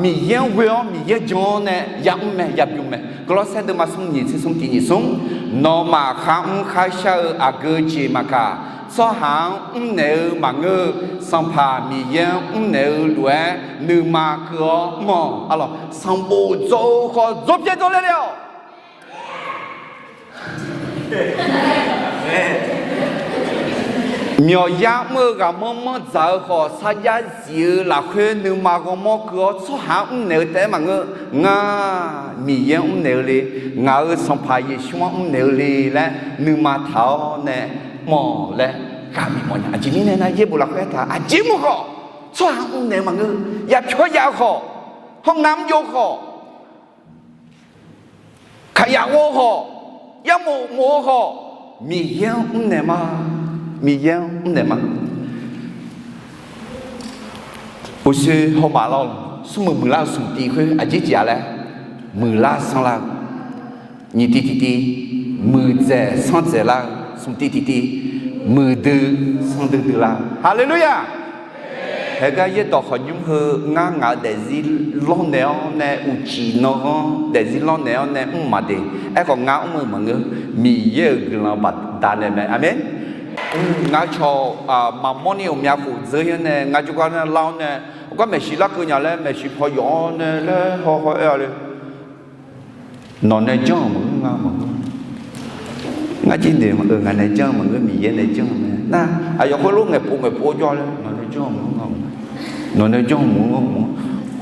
Miqyaer-anr ghoe-awr Miqyaer jan-awr nae yamr mae, yabym mae. Gawrlawrsaer deuvma smr nyiq tser smr tiq nyiq smr, nawmaf kharmr kharshar-eu aqgeu jeq maqkaq, tsawrhaq-anr mrnaeq-eu maqngeur-eu, Sanqpaq Miqyaer-anr mrnaeq-eu lof-aer nuima keuv-awr mr-awq. Arlawq, sanqbof dzaw-eu khawf dzawrpyaer dzawrler le-awq. Myawqyar mr-eu ghaqmanr manr dzaq-eu khawf, sarjax zif-eu lafkhoer nuima ghawrmawr keuv-awr tsawrhaq-anr mrnaeq-eu taef-aer maqngeur. Ngar Miqyaer-anr mrnaeq-eu le, ngaq-euq Sanqpaq Yeqsur-anr mrnaeq-eu le laer nuima taq-awr nae mr-awq laer Gar maqmawf nya. Aqjeq mirnae nar, yaerbof lafkhoer aertaq-eu, aqjeq mr khawf, tsawrhaq mrnaeq-eu maqngeur. Yaqpyawr yaf-eu khawf, hawr ngar mr jov khawf, kaqyaf ghov-eu khawf, yarmof mof-eu khawf, Miqyaer-anr mrnaeq ma. Miqyaer-anr mrnaeq ma. Uqshoe hawmaf lar-awq. Smrmuiq muiqlar-eu smq tiv khoer aqjeq jeq-a laer, muiqlar sanrlar-eu, nyiq tiv tiqtiv, muiqdzaeq sanrdzaeq lar-eu smq tiv tiqtiv, muiqdui sanrdui dui lar-eu. Haleluya! Haegar yaerdawq khawqnymr heu ngar ngaq-eu daefzir lawrnaeq-awr nae uqcif nanghanr daefzir lawrnaeq-awr nae mr maqdeq. Aerkhawf ngar mr-eu maqngeur. Miqyaer-euq guiqlanq baqdanae mae. Aqmeq. Ngar cawq maqmawr ni ghawqmya khof dzeur-ir-awr nae ngar jawrgar nar lar-awr nae, gar maeqshi larkeuv nya laer maeqshi paw yawf-awr nae laer hawhaw aer-a le. Nawq nae janr-euq maqngeur, ngar maqngeur. Ngar jir noeq-eu ngaq nae janr-eu maqngeur, Miqyaer nae janr-eu mae. Nar aqyawf khoerlof ngaeqpov ngaeqpov jawr-a laer, nawq nae janr-eu maqngeur, ngar maqngeur. Nawq nae janr-eu maqngeur, ngar maqngeur.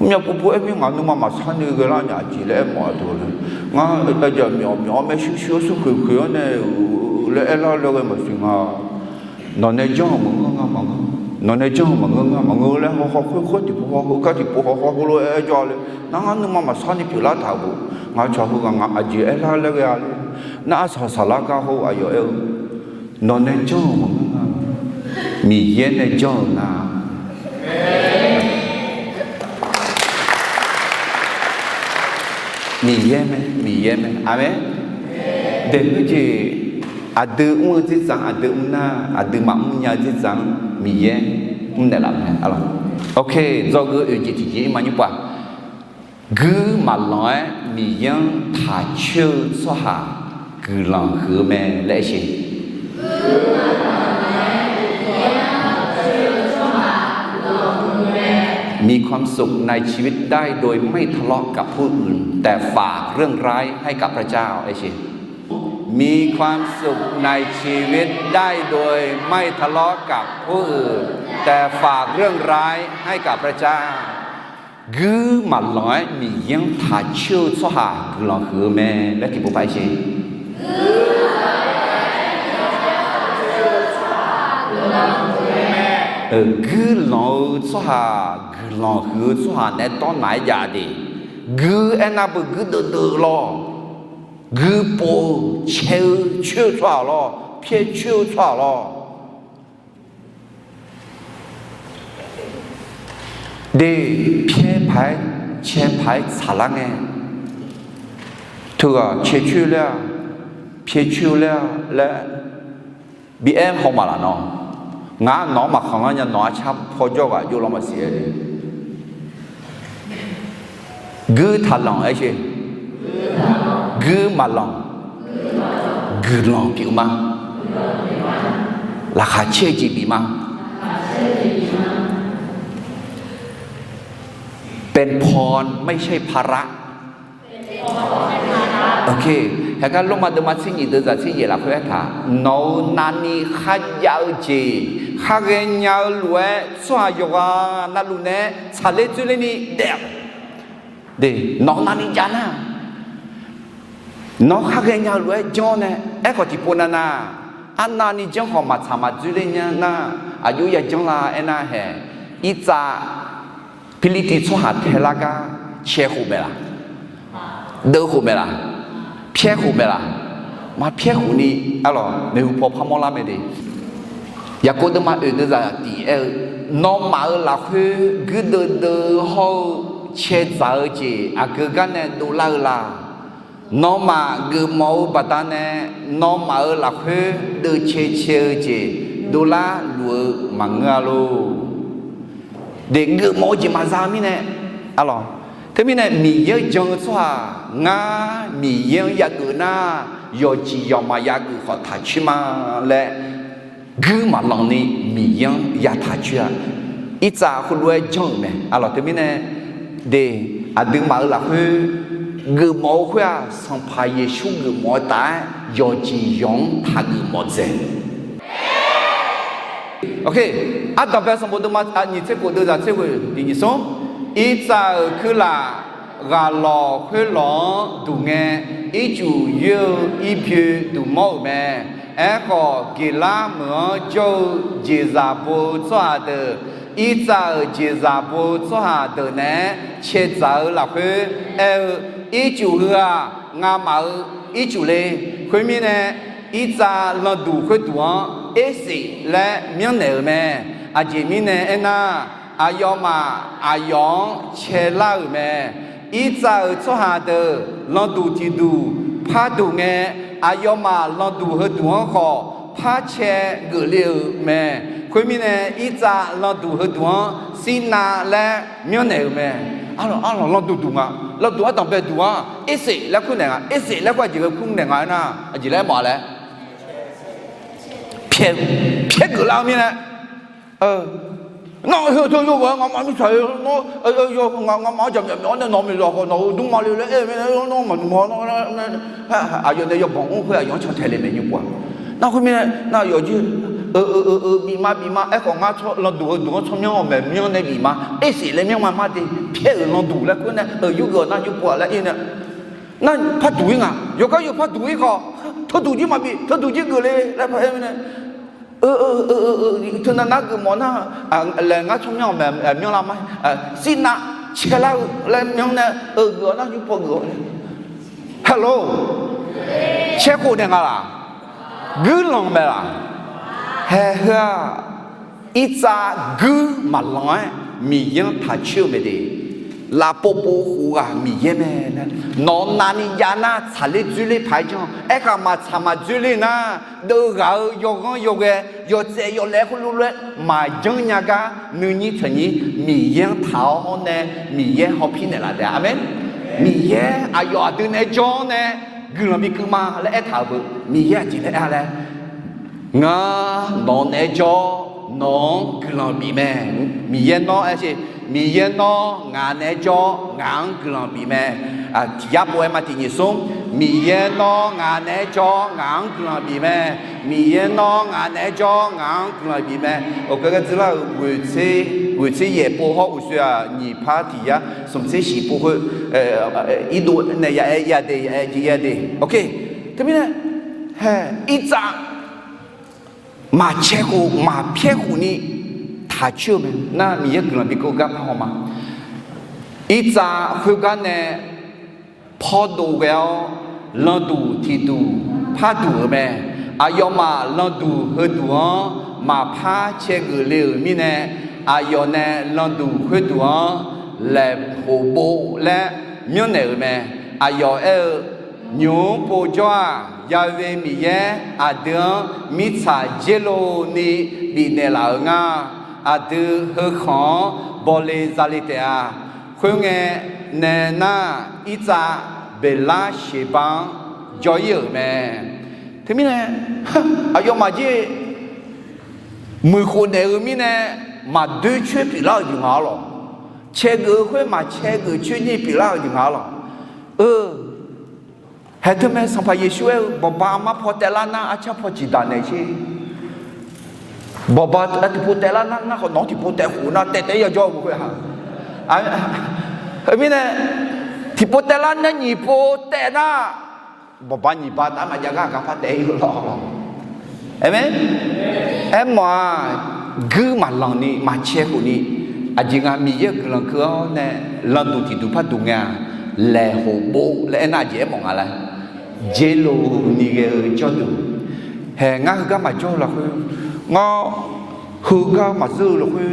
Khoermyav povpov aer mir ngaq nuima maqsar ni ghae lar nya aqjeq laer aermawf-a deuq laer. Ngar aqjeq myawf myawf-awr maershuir shuir-awr smrkhoeq khoeq-awr nae laer aerlar laer ghae maqsiq nga. Nawq nae janr-euq maqngeur, ngar maqngeur. Nawq nae janr-euq maqngeur, ngar maqngeur laer hawhaw khoer khoer tiqpov haw heugar tiqpov haw hawr khoerlof aer jawr-a le. Nar ngar nuima maqsar ni pyeuflar taq-euq bof. Ngaq cawq heughaq ngaq aqjeq aerlar laer ghae-a le. Nar arsaq saqlar gar hawr-eu aqyawf aer-eu, nawq nae janr-euq maqngeur, ngar maqngeur. Miqyaer nae janr-euq nga. Miqyaer mae, Miqyaer mae. Aqmeq. Daeqhmq jeq, aqdui mr-eu dzerdzaq-anr, aqdui mr nar, aqdui maqmr nya-eu dzerdzaq-anr Miqyaer mrnaeq laf mae. Aqlawq. Ok, dzawgeuf oeq jeq tiqjeq-ir ma nymr pov-aq. Guir maqlanq-aer Miqyaer-anr taq coer-eu tsawrhaq guiqlanq huiq-eu mae laer aer sheq. Miqyaer-anr taq coer-eu tsawrhaq guiqlanq huiq-eu mae. มีความสุขในชีวิตได้โดยไม่ทะเลาะกับผู้อื่น แต่ฝากเรื่องร้ายให้กับพระเจ้า aer sheq. มีความสุขในชีวิตได้โดยไม่ทะเลาะกับผู้อื่น แต่ฝากเรื่องร้ายให้กับพระเจ้า Guir maqlanq-aer Miqyaer-anr taq coer-eu tsawrhaq guiqlanq huiq-eu mae laer tiqpov par aer sheq. Guirlanq-eu tsawrhaq, guiqlanq huiq-eu tsawrhaq naeq-aer dawrnaq-aer jav de. Guir aernar beu guir deuvdeuv lawr. Guir pov-eu, cae-eu, coer-eu tsawrhaq lawr, pyaer coer-eu tsawrhaq lawr. De, pyaer paq-aer, cae paq-aer tsaqlar ngae, teughaq cae coer laer-a, pyaer coer laer-a laer bi aer haw maq laf nawr, ngaq nawq-anr maqkhanq lar nya, nawq arcar paw jawr ghaq jov lawr maqsiq-aer le. Guir taqlanq aer sheq. Guir maqlanq, guiqlanq pyeuf ma. Laqkhaq caer-eu jeq bif ma. เป็นพรไม่ใช่ภาระ Ok, haegar Lormav deuvma tser nyiq deuv zaq tser yaef lafkhoer aertaq, nawq-euq navni kharjav-eu jeq, khar ghaenya-eu lof-aer tsawrhaq yawqghaq navluf naeq-aer tsaqler dzoerler ni daef-awq. De, nawq-euq navni jav nar, nawr khar ghaenya-eu lof-aer janr nae, aerkhawf tiqpov navnav, arnavni janr khawf maqtsaq maqdzoerler nya nar, aqjox ya janr la aernar hae, irtsav Pirlirtiv tsawrhaq taelar gar cae khof mae laq? Deuv khof mae laq? Pyaer khof mae laq? Maqpyaer khof ni, arlawq, maeqhu paw parmawr lar mae de. Yaqkov deuvma oeq deuv zaq tiq aer-eu, nawmaf-euq lafkhoer guirdeuv deuv hawr-eu cae dzaq-eu jeq aqgeu gar nae dovlar-eu la? Nawmaf geufmawf-eu baqdanae, nawmaf-euq lafkhoer deuv cae cae-eu jeq dovlar luf-eu maqngeur-a lor. De, geufmawf-eu jeq maqza mirnae, arlawq. Teumirnae Miqyaer-anr jan-eu tsawrhaq ngar Miqyaer-anr yageuf nar, yawqjeq yawqma yageuf khawf taq coer ma laer, guir maqlanq ni Miqyaer-anr yataq coer-a. Irtsav heulof-aer janr-euq mae, arlawq. Teumirnae de, aqduimaf-euq lafkhoer geufmawf-eu khoer-aq, Sanqpaq Yeqsur geufmawf-eu taf-aer yawqjeq yawq-anr taqgeuf mawf dzaeq. Ok, Ardanqbae sanqbof deuvma nyiq tser khof deuv zaq tser ghoeq nyiq smr, irtsav-euq kuirlaf ghaq lawq khoerlawq-anr duq ngae, ircuf yoer-eu irbyoe duq mawr-euq mae. Aerkhawf, Geqlar meuq-anr jawr-eu jeqzaq bo-eu tsawrhaq deuq, Irtsav-euq jeqzaq bo-eu tsawrhaq deuq naeq-aer caedzaq-eu lafkhoer aer-eu, Ircuf heu-aq, ngamaf-eu ircuf le. Khoermirnae, Irtsav lanqduq khoerduq-anr Ersef laer myanrnaeq-euq mae. Aqjeq mirnae aernar, aqyawfmaf aqyawf-anr caelar-euq mae. Irtsav-euq tsawrhaq deuq lanqduq tiqduq par duq ngae, aqyawfmaf lanqduq heuduq-anr khawf par cae geufle-euq mae. Khoermirnae, Irtsav lanqduq heuduq-anr Sirnav laer myanrnaeq-euq mae. Arlawq, arlawq, lanqduq duq nga. Lanqduq ardanq bae duq-anr Ersef laer kur naeq nga. Ersef laer kur aqjeq ghae kur naeq nga aernar, aqjeq laer mawf-a laer pyaer geuflar-eu mirnae, nawr heu teu yawgaq-aer ngamaf mirtsaq-eu nawr, ngamaf-anr jaqmyawf myawf-awr nae nawq-eu miqzaq khawf nawq-euq dmrma le laer aer-eu mirnae, nawr maqnmq-a. Aqyawf nae yawbanq mr khoer aqyawf-anr cantae le maeq nymr pov-a. Nar khoermirnae, nar aqyawf jir, eu eu eu eu bif ma bif ma. Aerkhawf ngar lanqduq heuduq-anr tsawrmyanr-awq maeq myanr nae bif ma. Ersef laer myanr ma mar de. Pyaer-euq lanqduq laer kur nae, eu yurgeuf-awq nar nymr pov-a laer ir nae, nar par duq ir nga. Yawqgar yawq par duq ir khawf, teuduq jir maqbif, teuduq jir geuf le laer par aer mirnae, eu eu eu eu, teunav nar geufmawf nar, laer ngar tsawrmyanr-awq maeq myanr lar ma. Sirnav caelar-eu laer myanr nae, eu geuf-awq nar nymr pov geuf-awq. Hello, caerkhof naeq nga laq? Guirlanq mae laq? Hae heu-aq, Irtsav guir maqlanq-aer Miqyaer-anr taq coer-eu mae de. Lafpov pov khof ghaq Miqyaer mae laer, nawq-eu navni jav nar tsaqler dzoerler paq-aer janr. Aerkhaq maqtsaq maqdzoerler nar, deuv ghaq-eu yawghanr yawghae, yawtsaev yawlaev khoerlof lof-aer maqjanr nya gar nuinyir taqnyir Miqyaer-anr taq-awr hawr nae, Miqyaer hawpir naeqlaf taef-a. Aqmeq. Miqyaer aqyawf aqdui naeq-aer jawr-awr nae guiqlanq bikeuv ma laer aertaq-euq beu, Miqyaer aqjeq laer aer-a laer, ngar nawq naeq-aer jawr-awr nawq-anr guiqlanq bif mae. Miqyaer nawr aer-eu, Miqyaer nawr ngaq naeq-aer jawr-awr ngaq-anr guiqlanq bif mae. Tiq yar pov-aer ma tiq nyiq smr, Miqyaer nawr ngaq naeq-aer jawr-awr ngaq-anr guiqlanq bif mae. Miqyaer nawr ngaq naeq-aer jawr-awr ngaq-anr guiqlanq bif mae. Oke, ghae dzeurlar-euq ghoeqtser yaef pov hawr uqshoe-aq nyiq par tiq yar smq tser shiq pov khoer, irdov nae ya aer ya de, ya aer jeq ya de. Oke, teumirnae, hae, Irtsav maqcae khof maqpyaer khof ni taq coer-eu mae. Nar Miqyaer guiqlanq bikeuv gar par haw ma. Irtsav khoergar nae pawrdov ghae-awr, lanqduq tiqduq par duq-euq mae. Aqyawfmaf lanqduq heuduq-anr maqpar cae geuf le-euq mirnae, aqyawf nae lanqduq khoerduq-anr Laeqhoqbov laer myanrnaeq-euq mae. Aqyawf aer-eu, Nymq-mr povjawr-aq, Ya'we Miqyaer aqdui-anr mirtsaq dzer lov ni bifnaeq laf-euq nga. Aqdui heukhanq-anr bawle zale taef-a. Khoerngae nae nar, Irtsav Beqlar Sheqbar-anr jawr-ir-euq mae. Teumirnae, aqyawfmaf jir muiqkhof naeq-eu mirnae, maqdoer coer pyeuflar-euq jeq nga-ar lawq. Cae geuf-eu khoer maqcae geuf coer jir pyeuflar-euq jeq nga-ar lawq. Eu, haeq teumae Sanqpaq Yeqsur aer-eu, Bawqba armar paw taev lar nar, arcar paw ciqdaq naeq sher. Bawqba tiqpov taev lar nar, ngar khawf nawq-anr tiqpov taev khof nar, taev taev-aer yajawr-eu khoer-a. Teumirnae, tiqpov taev lar nar nyiq pov taev nar, bawqba nyiq ba taf maqjav gar aqgar par taev-aer yawlawr-awq. Aqmeq. Aermawf-aq, guir maqlanq ni maqcae khof ni, aqjeq nga Miqyaer-euq guiqlanq keuv-awr nae lanqduq tiqduq par duq ngae-aq, Laeqhoqbov laer aernar aqjeq aermawf nga laer, dzer lov ni ghae-eu jawrduq. Haeq, ngar heugar maqjawr-eu lafkhoer, ngar heugar maqzeur-eu lafkhoer,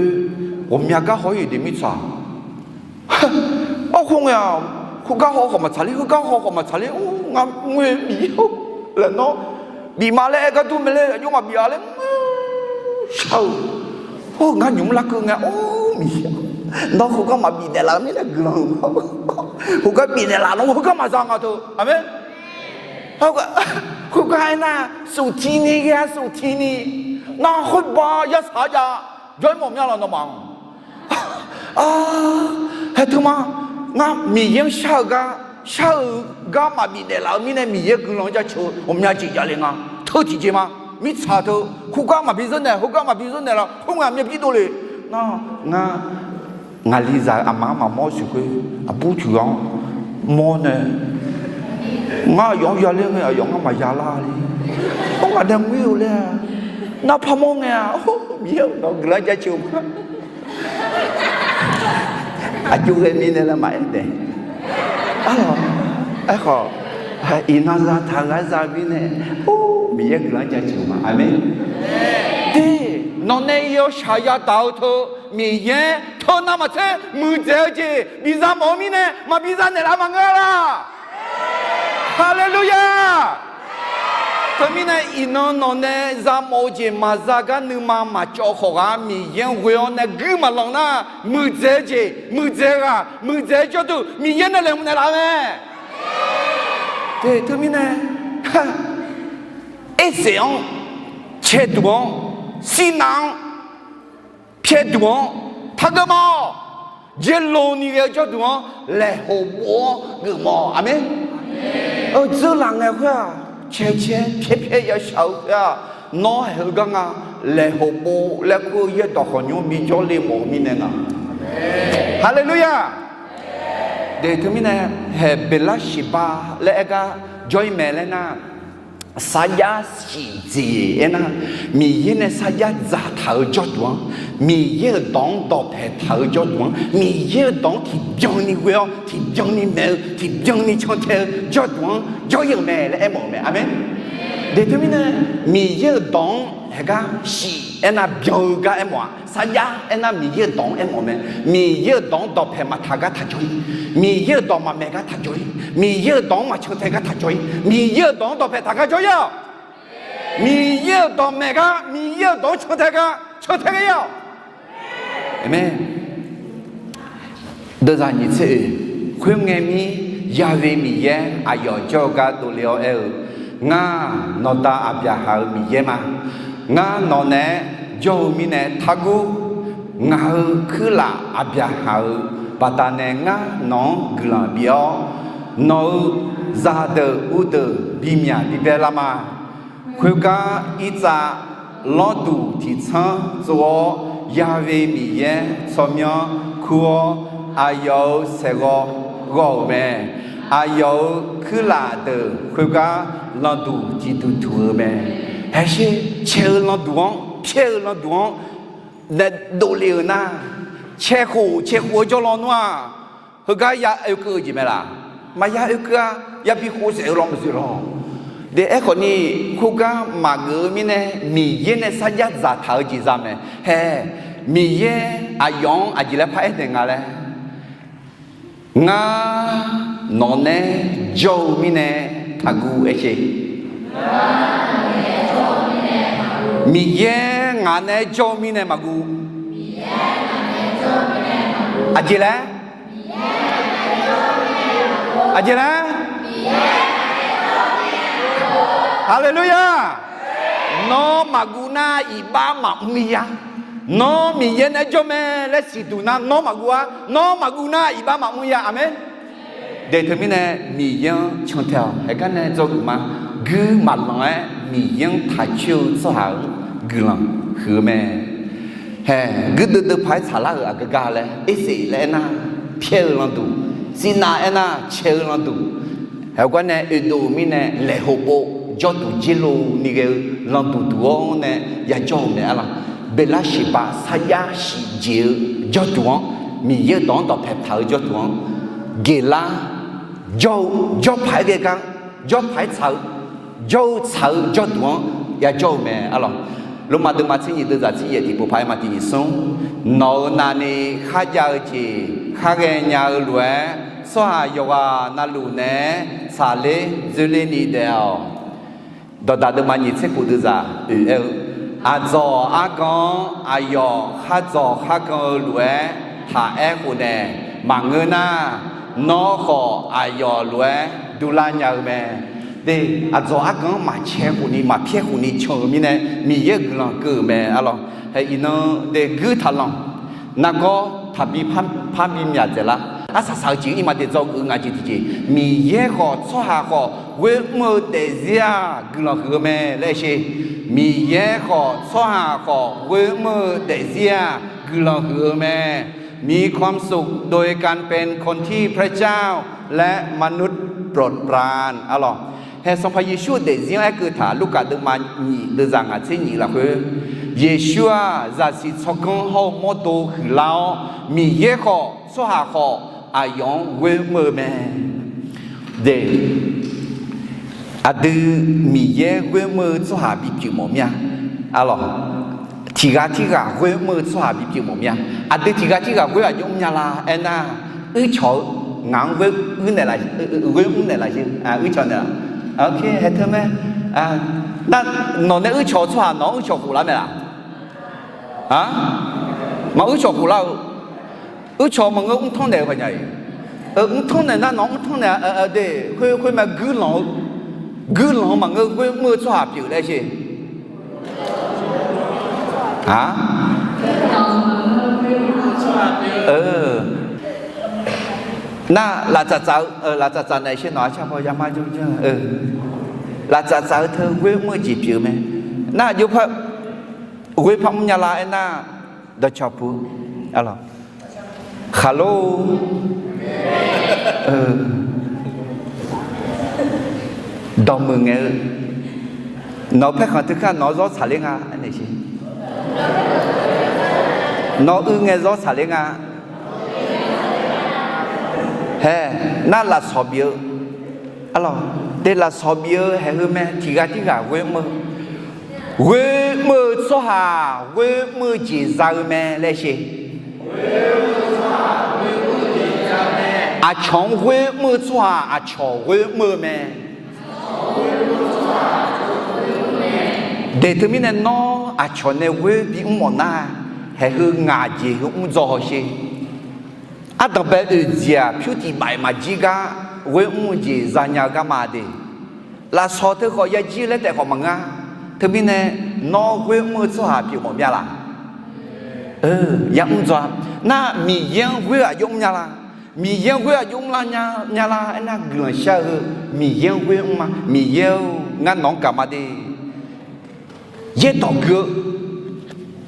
ghawqmya gar haw-ir-euq de mirtsaq. Arhu ngae-aq, khoergar haw khawf maqtsaq ler, heugar haw khawf maqtsaq ler, ngar ngoer-eu Miqyaer-or, laer nawr bif ma laer aer gar dur mae laer, aqjox maqbif-a laer, shar-eu. Or, ngar nymq mr larkeuv ngae, or, Miqyaer, nawr khoergar maqbif naeqlaf-eu mirnae guiqlanq-eu ma. Khoergar bif naeqlaf nawr heugar maqza nga teu. Aqmeq. Khoergar aernar, suftiq ni ghae-a, suftiq ni. Nar khoerba yarsaq-a jav, jawr-ir mawf mya lawq nawmaf-anr. Haeq teu ma, ngar Miqyaer-anr shar-eu gar, shar-eu gar maqbif naeqlaf-eu mirnae Miqyaer guiqlanq jaceuq-eu ghawqmya jeq javle nga. Teu tiqjeq ma, mirtsaq teu, khoergar maqbi zeur naeq, heugar maqbi zeur naeq laf, khoerngae aqmyan bi dovle. Nar, ngar, ngaqlizaq-euq aqma-anr maqmawr-eu siq khoer, aqbur tiq ghaq-anr mawr nae, ngar aqyawf-anr yaler ngae aqyawf ngar maqya lar le. Or, aqda muir-eu laer-a, nar parmawr ngae-a. Or, Miqyaer-or, nawq-eu guiqlanq jaceuq ma. Aqjox ghae mirnae laer maqaer dae. Arlawq, aerkhawf, iqnan zataq-eu gar za mirnae, or, Miqyaer guiqlanq jaceuq ma. Aqmeq. De, nawqnae yawshaq yadaq-eu teu, Miqyaer teu navmaqtser muiqdzaeq-eu jeq biza mawf-eu mirnae maqbi za naeqlaf maqngeur-a laq. Haleluya! Teumirnae iqnan nawqnae za mawf-eu jeq maqza gar nuima maqcawv khawf ghaq Miqyaer-anr ghoe-awr nae guir maqlanq nar, muiqdzaeq-eu jeq, muiqdzaeq-eu ghaq, muiqdzaeq-eu jawrduq Miqyaer nae laeqhmq naeqlaf-eu mae. Te teumirnae, erseq-anr, caeduq-anr, sirnav-anr, pyaeqduq-anr, taqgeuf ma-awq. Jaerlov ni ghae-eu jawrduq-anr laeqhmq bof-awr geufmawf-awq. Aqmeq. Dzeurlaf ngae khoer-aq, caecae pyaerpyaer yashaq-eu khoer-aq, nawr haeq-eu gar nga, laeqhmq bof laer kur-eu yaerdawq khawqnymr bijawr le mawf-eu mirnae nga. Haleluya! De teumirnae, haeq Beqlarsiqba laer aer gar jawr-ir mae laer nar, sarjax siqjeq aernar, Miqyaer nae sarjax dzaqtaq-eu jawrduq-anr, Miqyaer-euq dawq-anr dawqpaeq taq-eu jawrduq-anr, Miqyaer-euq dawq-anr tiqbyan ni ghoe-awr tiqbyan ni maeq-eu tiqbyan ni cantae-eu jawrduq-anr jawr-ir-euq mae laer aermawf-euq mae. Aqmeq. De teumirnae, Miqyaer-euq dawq-anr haeq gar siq aernar byan-eu gar aermawf-aq, sarjax aernar Miqyaer-euq dawq-anr aermawf mae. Miqyaer-euq dawq-anr dawqpaeq maqtaq gar taq jawr-ir. Miqyaer-euq dawq maqmaeq gar taq jawr-ir. Miqyaer-euq dawq-anr maqcantae gar taq jawr-ir. Miqyaer-euq dawq-anr dawqpaeq taq gar jawr-ir-awq. Miqyaer-euq dawq maeq gar, Miqyaer-euq dawq-anr cantae gar, cantae gar-ir-awq. Aqmeq. Deuvzaq nyiq tser oeq, khoerngae mir, Yahweh Miqyaer aqyawf jawr-eu gar dovle-awr aer-eu, Ngar, nawqda Aqbyaqhaq-euq Miqyaer ma. Ngar nawq naeq-aer jawr-eu mirnae targur. Ngaq-euq kuirlaf Aqbyaqhaq-euq baqdanae ngar nawq-anr guiqlanq bif-awr, nawq-euq zaqdeuq uvdeuq bimyaq bibae lar ma. Khoergar irtsav lawrduq tiqtsanr tsov-awr, Yahweh Miqyaer tsawrmyanr kur-awr, aqyawf-euq saeqghawv ghawv-euq mae. Aqyawf-euq kuirlaf deuq khoergar landuq tiqduq tuq-eu mae. Haeqsher, cae-eu landuq-anr, pyaer-eu landuq-anr nae dovle-euq nar, cae khof cae khof-eu jawrlaw nmr-aq, heugar ya oekeuv-eu jeq mae laq? Maqya oekeuv-a. Yabi khof saef-eu law maqzoeq lawq. De aerkhawf ni, khoergar maqgeuf-eu mirnae Miqyaer nae sarjax dzaqtaq-eu jeq za mae. Hae, Miqyaer aqyawf-anr aqjeq laer paraer naeq nga laer, Ngar nawq naeq-aer jawr-eu mirnae taqguv aer sher. Miqyaer ngaq naeq-aer jawr-eu mirnae maqguv. Aqjeq laer? Aqjeq laer? Haleluya! Nawr maqguv nar iqbax maqmr-ir-a. Nawr Miqyaer naeq-aer jawr mae laer siqduq nar nawr maqguv-ar. Nawr maqguv nar iqbax maqmr-ir-a. Aqmeq. De teumirnae Miqyaer-anr cantae-awq. Haeqgar nae dzawgeuf ma. Guir maqlanq-aer Miqyaer-anr taq coer-eu tsawrhaq-anr guiqlanq huiq-eu mae. Hae, guirdeuv deuv paq-aer tsaqlar-euq aqgeu gar laer, erseq laer aernar, pyaer-eu landuq, tsirnav aernar cae-eu landuq, haeqgar nae oedov-euq mirnae laeqhmq pov jawrduq jerlov ni ghae-eu landuq duq-awr nae yajawr-euq mae arlawq. Beqlarsiqba sarjax siqjeq-eu jawrduq-anr, Miqyaer-euq dawq-anr dawqpae taq-eu jawrduq-anr, geqlar jawr-eu jawrpaq-aer ghae gar, jawrpaq-aer tsaq-eu, jawr-eu tsaq-eu jawrduq-anr yajawr-eu mae arlawq. Lormav deuvma tser nyiq deuvzaq tser yaef tiqpov paq-aer ma tiq nyiq smr. Nawq-euq navni kharjav-eu jeq kharghae nya-eu lof-aer, tsawrhaq yawqghaq navluf naeq-aer tsaqler dzoerler ni daef-awq. Dawqdaq deuvma nyiq tser khof deuvzaq oeq aer-eu, aqdzawq argan-anr aqyawf khar dzawq khar gan-eu lof-aer taq aer khofnaeq maqngeur nar, nawr khawf aqyawf lof-aer durlar nya-eu mae. De, aqdzawq argan-anr maqcae khofni maqpyaer khofni can-eu mirnae, Miqyaer-euq guiqlanq keuv-euq mae arlawq. Hae, iqnan de guir taqlanq, nargawr taqbi par bi myaq dzaeqlar. Arsaq saq-eu jeq-anr iqmae daef dzawgeuf-eu nga jeq tiqjeq, Miqyaer khawf tsawrhaq khawf ghoer mr-eu daefzir-aq guiqlanq huiq-eu mae laer sher. Miqyaer khawf tsawrhaq khawf ghoer mr-eu daefzir-aq guiqlanq huiq-eu mae. มีความสุขโดยการเป็นคนที่พระเจ้าและมนุษย์โปรดปราน arlawq. Hae, Sanqpaq Yeqsur-euq daefzir-anr aerkeuv taq, Lurkaf deuvma nyiq deuvzaq ngaq tser nyiq lafkhoer, Yeqsur-aq, zaqsiq tsawrganr hawr-eu mawrdo huiqlar-awr, Miqyaer khawf, tsawrhaq khawf, aqyawf-anr ghoer mr-eu mae. De, aqdui Miqyaer ghoer mr-eu tsawrhaq bipyeuf mawf mir-a. Arlawq, tiqghaq tirghaq ghoer mr-eu tsawrhaq bipyeuf mawf mir-a. Aqdui tiqghaq tirghaq ghoer aqjox mrnya la aernar, uircawq-eu ngaq-anr ghoer, uir naeqlaf, ghoer mr naeqlaf sher, uircawq naeqlaf. Hae teu mae. Nar, nawq nae uircawq-eu tsawrhaq nawq-anr uircawq khof lar mae laq? A, maquir cawq khof lar-eu. Uir cawq maqngeur, mrtanr naeq-eu paqnya-iq. Mrtanr naeq nar nawq-anr mrtanr naeq, de, khoer, khoer mae guirlanq-eu, guirlanq-eu maqngeur, ghoer mr-eu tsawrhaq pyeuf laer sher. A, nar laftsaf tsaf-eu, laftsaf tsaf naeq sher nawq-a car paw yamar jawr jawr. Laftsaf tsaf-eu teu ghoer mr-eu jeq pyeuf-eu mae. Nar aqjox par ghoer par mrnya la aernar, dawqcawq puq, a, khaqlor, dawqmuiq ngae-eu, nawq-eu paerkhanq teu kar nawq-anr zawr tsaqler nga aernaeq sher. Nawq-eu uir ngae zawr tsaqler nga. Hae, nar lafsawq bif-eu, a, de, lafsawq bif-eu haeq heu mae, tiqghaq tirghaq ghoer mr-eu. Ghoer mr-eu tsawrhaq ghoer mr-eu jeq za-eu mae laer sher. Aqcawq-anr ghoer mr-eu tsawrhaq aqcawq ghoer mr-eu mae. De, teumirnae nawr aqcawq nae ghoer bimr mawf nar, haeq heu ngaq jeq heu mr dzaw haw sher. Ardanqbae oeq jeq-aq pyur tiq baf-iq maqjir gar ghoer mr-eu jeq zanya-eu garma de. Lafsawq teu khawf yajir laer taef khawf maqngeur-a. Teumirnae nawr ghoer mr-eu tsawrhaq pyeuf mawf mir-a laq? Yamr dzaw-a. Nar Miqyaer-anr ghoer aqjox mrnya la? Miqyaer-anr ghoer aqjox mrlar nya la aernar, guiqlanq shar-eu heu Miqyaer-anr ghoer mr ma. Miqyaer-or, ngar nawq-anr gaq ma de. Yaerdawq gui-eu,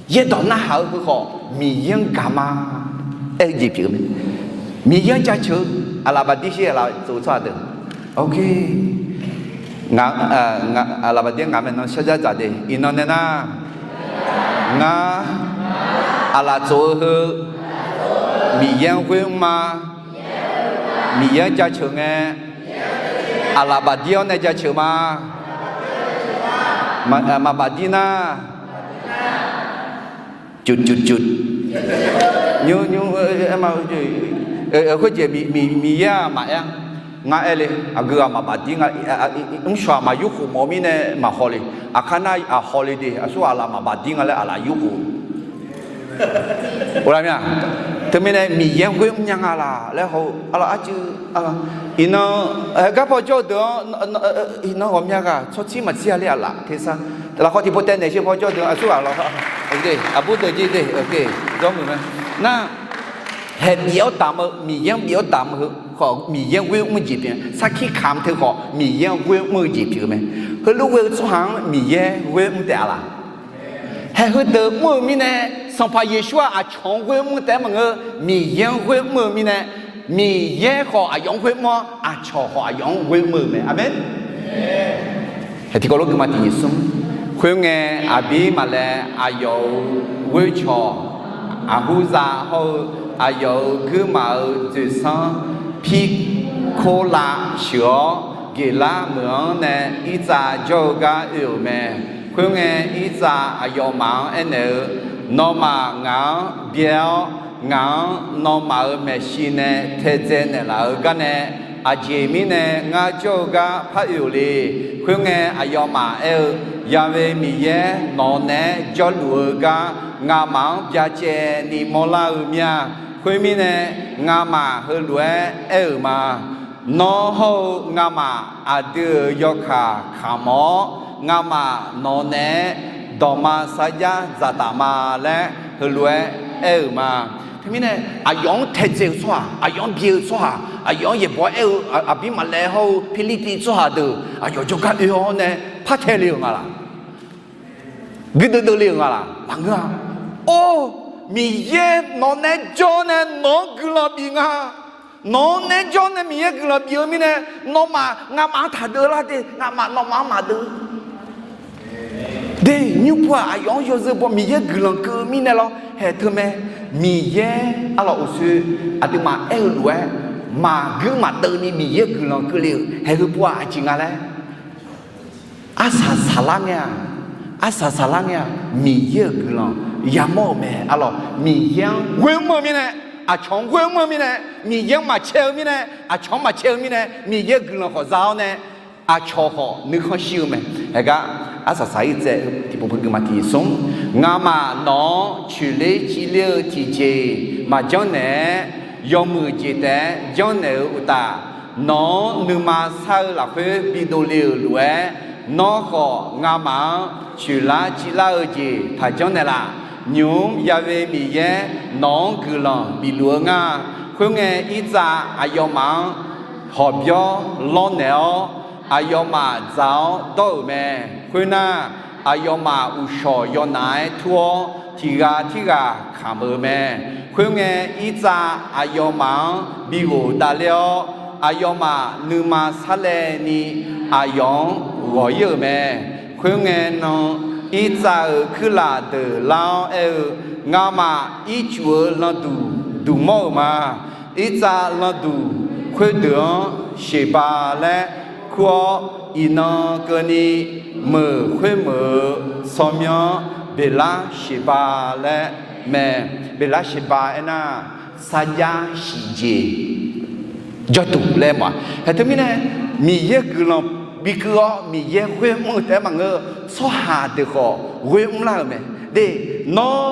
yaerdawq narhaq-eu heu khawf Miqyaer-anr gaq ma. Aer-eu jeq pyeuf-eu mae. Miqyaer-anr jaceuq-eu, aqlaf baqdir shir aqlaf tsof-eu tsawrhaq deuq. Aqlaf baqdir ngaq maeqnan shar dzardzaq de. Iqnan nae nar, ngar aqlaf tsof-eu heu Miqyaer-anr ghoer mr ma. Miqyaer-anr jaceuq ngae, aqlaf baqdir-awr nae jaceuq ma. Maqbafdir nar, cuf cuf cuf, nymr nymr, khoerjeq Miqyaer-aq maqaer-a. Ngar aer le, aqgeu ghaq maqbafdir nga, mrshawq-aq maqyurkhof mawf-eu mirnae maqhaw le. Aqkar nar aqhaw le de, aqsur aqlaf maqbafdir nga laer aqlaf yurkhof. Teumirnae Miqyaer-anr ghoer mrnya nga laq laer haw-eu arlawr arcuiv. Iqnan, haegar paw jawr-eu deuq-anr, iqnan ghawqmya ghaq tsawrtsir maqtsir-a ler aqlaf tersar. Lafkhawf tiqpov taev naeq sher paw jawr-eu deuq-anr aqsur ghaq lawr, aqbur deuq jir de, jawrmuiq mae. Nar, haeq bif-awr damq-eu, Miqyaer-anr bif-awr damq-eu heu khawf Miqyaer-anr ghoer mr jeq pyeuf. Sarkir kamq teu khawf Miqyaer-anr ghoer mr-eu jeq pyeuf-eu mae. Heulof ghoer-eu tsawrhaq-anr Miqyaer ghoer mr taef-a laq? Haeq heudeuq mr-eu mirnae, Sanqpaq Yeqsur-aq aqcawq-anr ghoer mr taef-aer maqngeur, Miqyaer-anr ghoer mr-eu mirnae, Miqyaer khawf aqyawf-anr ghoer mr-awr, aqcawq khawf aqyawf-anr ghoer mr-eu mae. Aqmeq. Tiqkawv lof gui ma tiq nyiq smr. Khoerngae, aqbir maqlaev aqyawf-euq ghoercawq, aqhurzav hawr-eu aqyawf-euq guirmaf-euq dzoeqsanr Pirkolav sheuq-awr, Geqlar meuq-anr nae Irtsav jawr-eu gar oe-euq mae. Khoerngae, Irtsav aqyawfmaf-anr aernaeq-eu, Nawmaf ngaq-anr byae-awr, ngaq-anr nawmaf-euq maeqshi nae taedzae naeqlaf-eu gar nae, aqjeq mirnae ngar jawr-eu gar par oe-euq le. Khoerngae, aqyawfmaf aer-eu, Ya'we Miqyaer nawq naeq-aer jawrluf-eu gar ngamaf-anr byacaevni mawrlar-eu mir-a. Khoermirnae, ngamaf heulof-aer aer-euq ma. Nawr hawr-eu ngamaf aqdui-euq yawkaq kamq-awr, ngamaf nawq naeq-aer dawqma sarjax dzaqtaf ma laer heulof-aer aer-euq ma. Teumirnae, aqyawf-anr taedzae-eu tsawrhaq, aqyawf-anr byae-eu tsawrhaq, aqyawf-anr yaeqbawq aer-eu aqbir maqlaev hawr-eu Pirlirtiv tsawrhaq deuq aqyawf jawrgar oe-awr nae par tae le-euq nga laq? Guirdeuv deuv le-euq nga laq? Maqngeur-a. Or, Miqyaer nawq naeq-aer jawr nae nawq-anr guiqlanq bif nga. Nawq-anr nae jawr nae Miqyaer guiqlanq bif-eu mirnae, nawmaf nga'maf-anr taqdeuv lar de, nga'maf nawmaf-anr maqdeuv de. Nymrpov-aq aqyawf-anr yawzeu baw Miqyaer guiqlanq keuv-eu mirnae lawr haeq teumae. Miqyaer arlawq uqshoe aqduimaf aer-eu lof-aer maqguir maqdeuv ni Miqyaer guiqlanq keuvle-euq haeq heupov-aq aqjeq nga laer arsaq saqlar ngae-aq, arsaq saqlar ngae-aq, Miqyaer-euq guiqlanq yamawr-euq mae. Arlawq, Miqyaer-anr ghoer mr-eu mirnae, aqcawq-anr ghoer mr-eu mirnae, Miqyaer-anr maqcae-eu mirnae, aqcawq-anr maqcae-eu mirnae, Miqyaer-euq guiqlanq khawf za-awr nae, aqcawq khawf nuikhanr shir-eu mae. Haeqgar arsaq saq-ir tsaev-eu tiqpov peugeuf ma tiqsiq smr, ngamaf nawq-anr coeqler civler-eu tiqjeq-iq maqjanr naeq-aer, yawmuiq jeq taef-aer janrnaeq-eu uqtaf, nawq-anr nuima sar-eu lafkhoer bidov le-euq lof-aer, nawr khawf ngamaf-anr coeqlar civlar-eu jeq taqjanr naeqlaf. Nymq-mr Ya've Miqyaer nawq-anr guiqlanq bifluf-eu nga. Khoerngae, irtsav aqyawfmaf-anr hawqbyawr lawrnaeq-awr, aqyawfmaf dzaq-awr dawr-euq mae. Khoernar, aqyawfmaf uqshawq yawnaf-aer tur-awr, tiq ghaq tirghaq kamq-euq mae. Khoerngae, irtsav aqyawfmaf-anr bighof davler-awr, aqyawfmaf nuima sarlaevni aqyawf-anr ghawq-ir-euq mae. Khoerngae nan, irtsav-euq kuirlaf deuq lar-awr aer-eu, Ngamaf ircuf-eu landuq duq mawr-euq ma. Irtsav landuq khoerdeuq-anr Sheqba laer kur-awr, iqnan keuvni meuq khoermeuq-eu tsawrmyanr-anr Beqlar Sheqba laer mae. Beqlar Sheqba aernar, sarjax siqjeq jawrduq laer ma. Haeq teumirnae, Miqyaer guiqlanq bikeuv-awr Miqyaer ghoer mr-eu taef-aer maqngeur-eu tsawrhaq deuq khawf ghoer mrlar-euq mae. De, nawr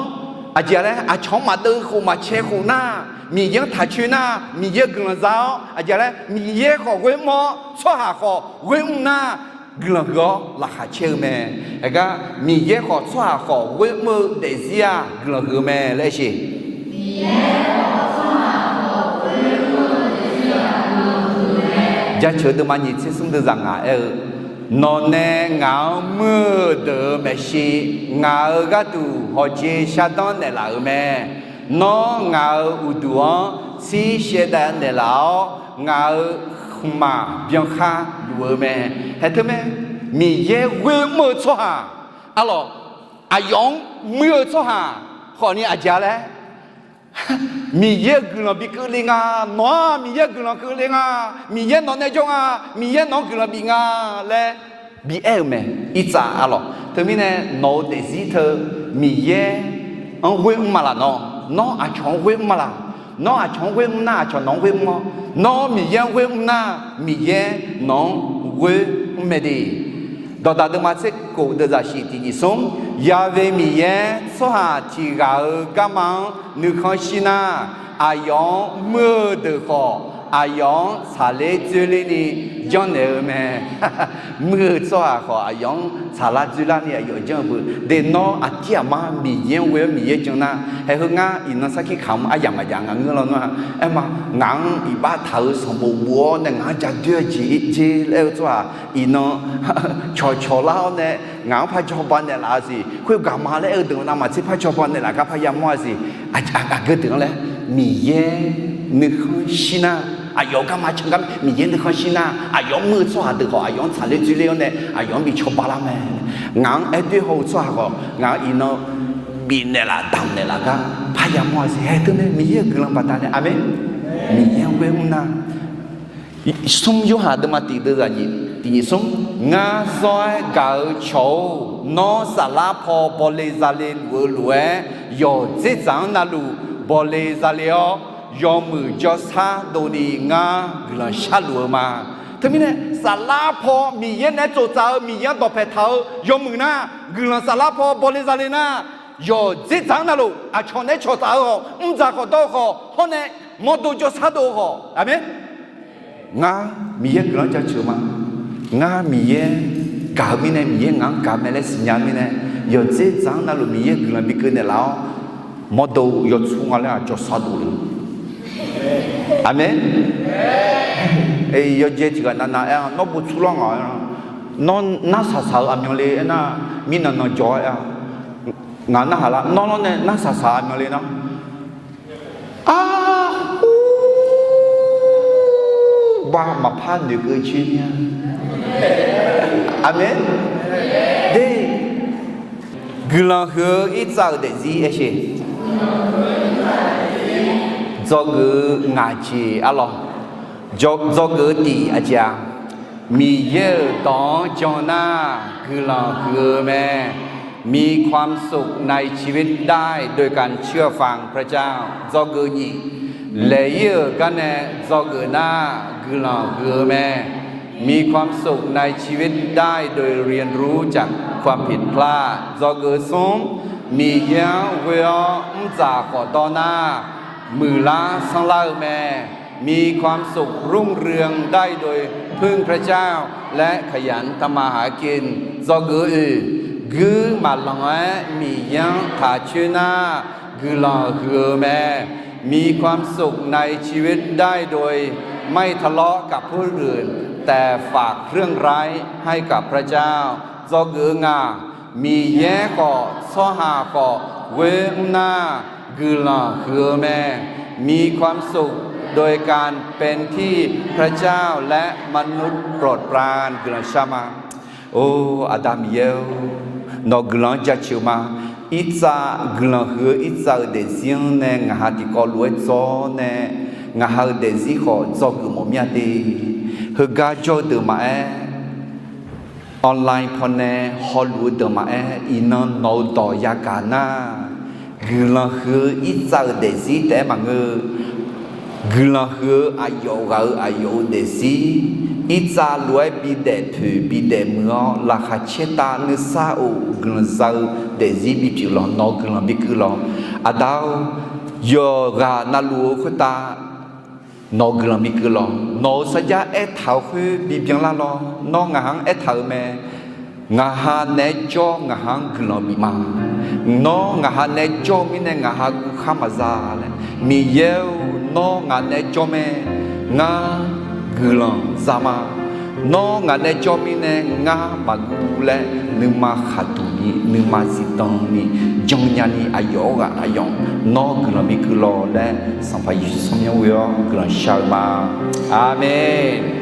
aqjeq laer aqcawq-anr maqdeuv khof maqcae khof nar, Miqyaer-anr taqcoer nar, Miqyaer guiqlanq za-awr aqjeq laer Miqyaer khawf ghoer mr-awr tsawrhaq khawf ghoer mr nar, guiqlanq huiq-awr laqkhaq caer-eu mae. Haeqgar Miqyaer khawf tsawrhaq khawf ghoer mr-eu daefzir-aq guiqlanq huiq-eu mae laer aer sheq. Jaceuq deuvma nyiq tser smr deuv zaq ngaq aer-eu, Nawq nae ngaq-anr muir-eu deuq-euq maeqshi, ngaq-euq gharduq hawqjeq shardanr naeqlaf-euq mae. Nawr ngaq-euq uqduq-anr tsir shaevdav naeqlaf-awr, ngaq-euq khmqmaq byankhar luf-eu mae. Haeq teumae, Miqyaer ghoer mr-eu tsawrhaq, arlawq, aqyawf-anr muir-eu tsawrhaq khawfni aqjeq laer Miqyaer-euq guiqlanq bikeuv le nga. Nawq-aq Miqyaer-euq guiqlanq keuv le nga. Miqyaer nawq nae jawr nga. Miqyaer nawq-anr guiqlanq bif nga laer bi aer-euq mae. Irtsav arlawq, teumirnae nawq-euq daefzir teu Miqyaer-anr ghoer mr ma laq nawr? Nawr aqcawq-anr ghoer mr ma laq? Nawr aqcawq-anr ghoer mr nar, aqcawq nawq-anr ghoer mr-awr, nawr Miqyaer-anr ghoer mr nar, Miqyaer nawq-anr ghoer mr mae de. Dawqdaq deuvma tser kof deuv zaqsiq tiq nyiq smr, Ya've Miqyaer tsawrhaq tiq ghaq-euq garma-anr nuikhanr shir nar, aqyawf-anr muir-eu deuq khawf, aqyawf-anr tsaqler dzoerlerni janrnaeq-eu mae. Muir-eu tsawrhaq khawf, aqyawf-anr tsaqlar dzoerlarni aqyawf janr-eu beu. De nawr aqdir aqmar Miqyaer-anr ghoe-awr Miqyaer jan nar, haeq heu ngar iqnan sarkir kamq aryamq maqjav ngaq ngeur lawnmr-a. Aerma, ngaq-anr iqbax taq-eu sanqbof bof-awr nae ngaq-anr ja doer-eu jeq jer laer-eu tsawrhaq iqnan cawqcawq lar-awr nae ngaq-anr par cawba naeqlaf-a siq. Khoergaq ma laer aer-eu deuq navmaqtser par cawba naeqlaf gar par yamawr-a siq. Aqgeu deuq-anr laer, Miqyaer nuikhanr shir nar, aqyawf garma can gar Miqyaer nuikhanr shir nar, aqyawf-anr muir-eu tsawrhaq deuq khawf, aqyawf-anr tsaqler dzoerler-awr nae aqyawf-anr bi cawba lar mae. Ngaq-anr aer doer haw-eu tsawrhaq khawf, ngaq-anr iqnan bifnaeq laf damq naeqlaf gar par yamawr-a siq. Haeq teunae Miqyaer-euq guiqlanq baqdanae, aqmeq. Miqyaer-anr ghoer mr nar, smr Yorhaq deuvma tiq deuv zaqnyiq tiq nyiq smr, Ngar zawr-aer gaq-eu cawq-or, nawr saflar paw bawle zale luf-eu lof-aer, yawqdzer dzaq-anr navluf bawle zale-awr, yawmuiq jawrshar dovni ngar guiqlanq sharluf-eu ma. Teumirnae saflar paw Miqyaer naeq-aer tsoftsaf-eu, Miqyaer-anr dawqpaeq taq-eu yawmuiq nar, guiqlanq saflar paw bawle zale nar, yawqdzer dzaq-anr navluf aqcawq naeq-aer cawqtsaf-eu khawf, mrdzaq khawf dawr-eu khawf, hawr nae mawrdo jawrshar dov-eu khawf, aqmeq. Ngar Miqyaer guiqlanq-anr jaceuq ma. Ngar Miqyaer gaq-eu mirnae, Miqyaer ngaq-anr gaq mae laer siqnya-eu mirnae, yawqdzer dzaq-anr navluf Miqyaer guiqlanq bikeuv naeqlaf-awr, mawrdo yawtsur nga laer-aq jawrshar dov le. Aqmeq. Yawjae tiq ghaq navnav aer-a, nawr bov tsur lawr ngaq-a. Nawr narsaq saq-eu aqmyanle aernar, mirnan nan jawr-aer-a. Ngaq narhaq lar, nawr lawr nae narsaq saq aqmyanle nar. Arhu Bar maqpar noeqkeuv coer mir-a. Aqmeq. De, guiqlanq huiq-eu irtsav-euq daefzir aer sher. Dzawgeuf-eu ngaq jeq arlawr. Dzawgeuf-eu tiq aqjeq-a, Miqyaer-euq dawq-anr jan nar guiqlanq huiq-eu mae. มีความสุขในชีวิตได้โดยการเชื่อฟังพระเจ้า Dzawgeuf nyiq, laeq-ir-euq garnae dzawgeuf nar guiqlanq huiq-eu mae. มีความสุขในชีวิตได้โดยเรียนรู้จากความผิดพลาด Dzawgeuf smr, Miqyaer-anr ghoe-awr mrdzaq khawf dawr nar muiqlar sanrlar-eu mae. มีความสุขรุ่งเรืองได้โดยพึ่งพระเจ้าและขยันทำมาหากิน Dzawgeuf oeq, guir maqlanq-aer Miqyaer-anr taq coer nar guiqlanq huiq-eu mae. มีความสุขในชีวิตได้โดยไม่ทะเลาะกับผู้อื่น แต่ฝากเรื่องร้ายให้กับพระเจ้า Dzawgeuf-eu ngaq, Miqyaer khawf tsawrhaq khawf ghoer mr nar guiqlanq huiq-eu mae. มีความสุขโดยการเป็นที่พระเจ้าและมนุษย์โปรดปราน Guiqlanq shar ma. Or, Aqda Miqyaer-or, nawq guiqlanq-anr jaceuq ma. Irtsav, guiqlanq huiq-eu irtsav-euq daefzir-anr nae ngaq ha tiqkawv lof-aer dzawr nae, ngaq ha-euq daefzir khawf dzawgeuf mawf mir-a de. Heugar jawr-eu deuq maqaer, online pawnae hawluf-eu deuq maqaer, iqnan nawq-eu dawq yagaq nar, guiqlanq huiq-eu irtsav-euq daefzir taef-aer maqngeur. Guiqlanq huiq-eu aqyawf ghaq-euq aqyawf-euq daefzir, irtsav lof-aer bidaef poeq bidaef muiq-awr laqkhaq caertav nuisar-euq guiqlanq za-eu daefzir bipyeuf lawq. Nawq-eu guiqlanq bikeuv lawq. Aqda-or, yawqghaq navluf-eu khoertav nawq-eu guiqlanq bikeuv lawq. Nawq-euq sarjax aertaq-euq khoer bibyan lar lawr. Nawr ngaq ha-anr aertaq-euq mae. Ngaq ha naeq-aer jawr ngaq ha-anr guiqlanq bif ma. Nawr ngaq ha naeq-aer jawr-eu mirnae ngaq ha guv khar maqza laer. Miqyaer-or, nawr ngaq naeq-aer jawr mae. Ngar guiqlanq za ma. Nawr ngaq naeq-aer jawr mirnae ngar maqguv laer nuima khaqduq ni nuima zifdan ni jannya ni aqyawf-awr ghaq aqyawf nawr guiqlanq bikeuv lawq laer Sanqpaq Yeqsur tsawrmyanr ghoe-awr guiqlanq shar-eu ma. Aqmeq.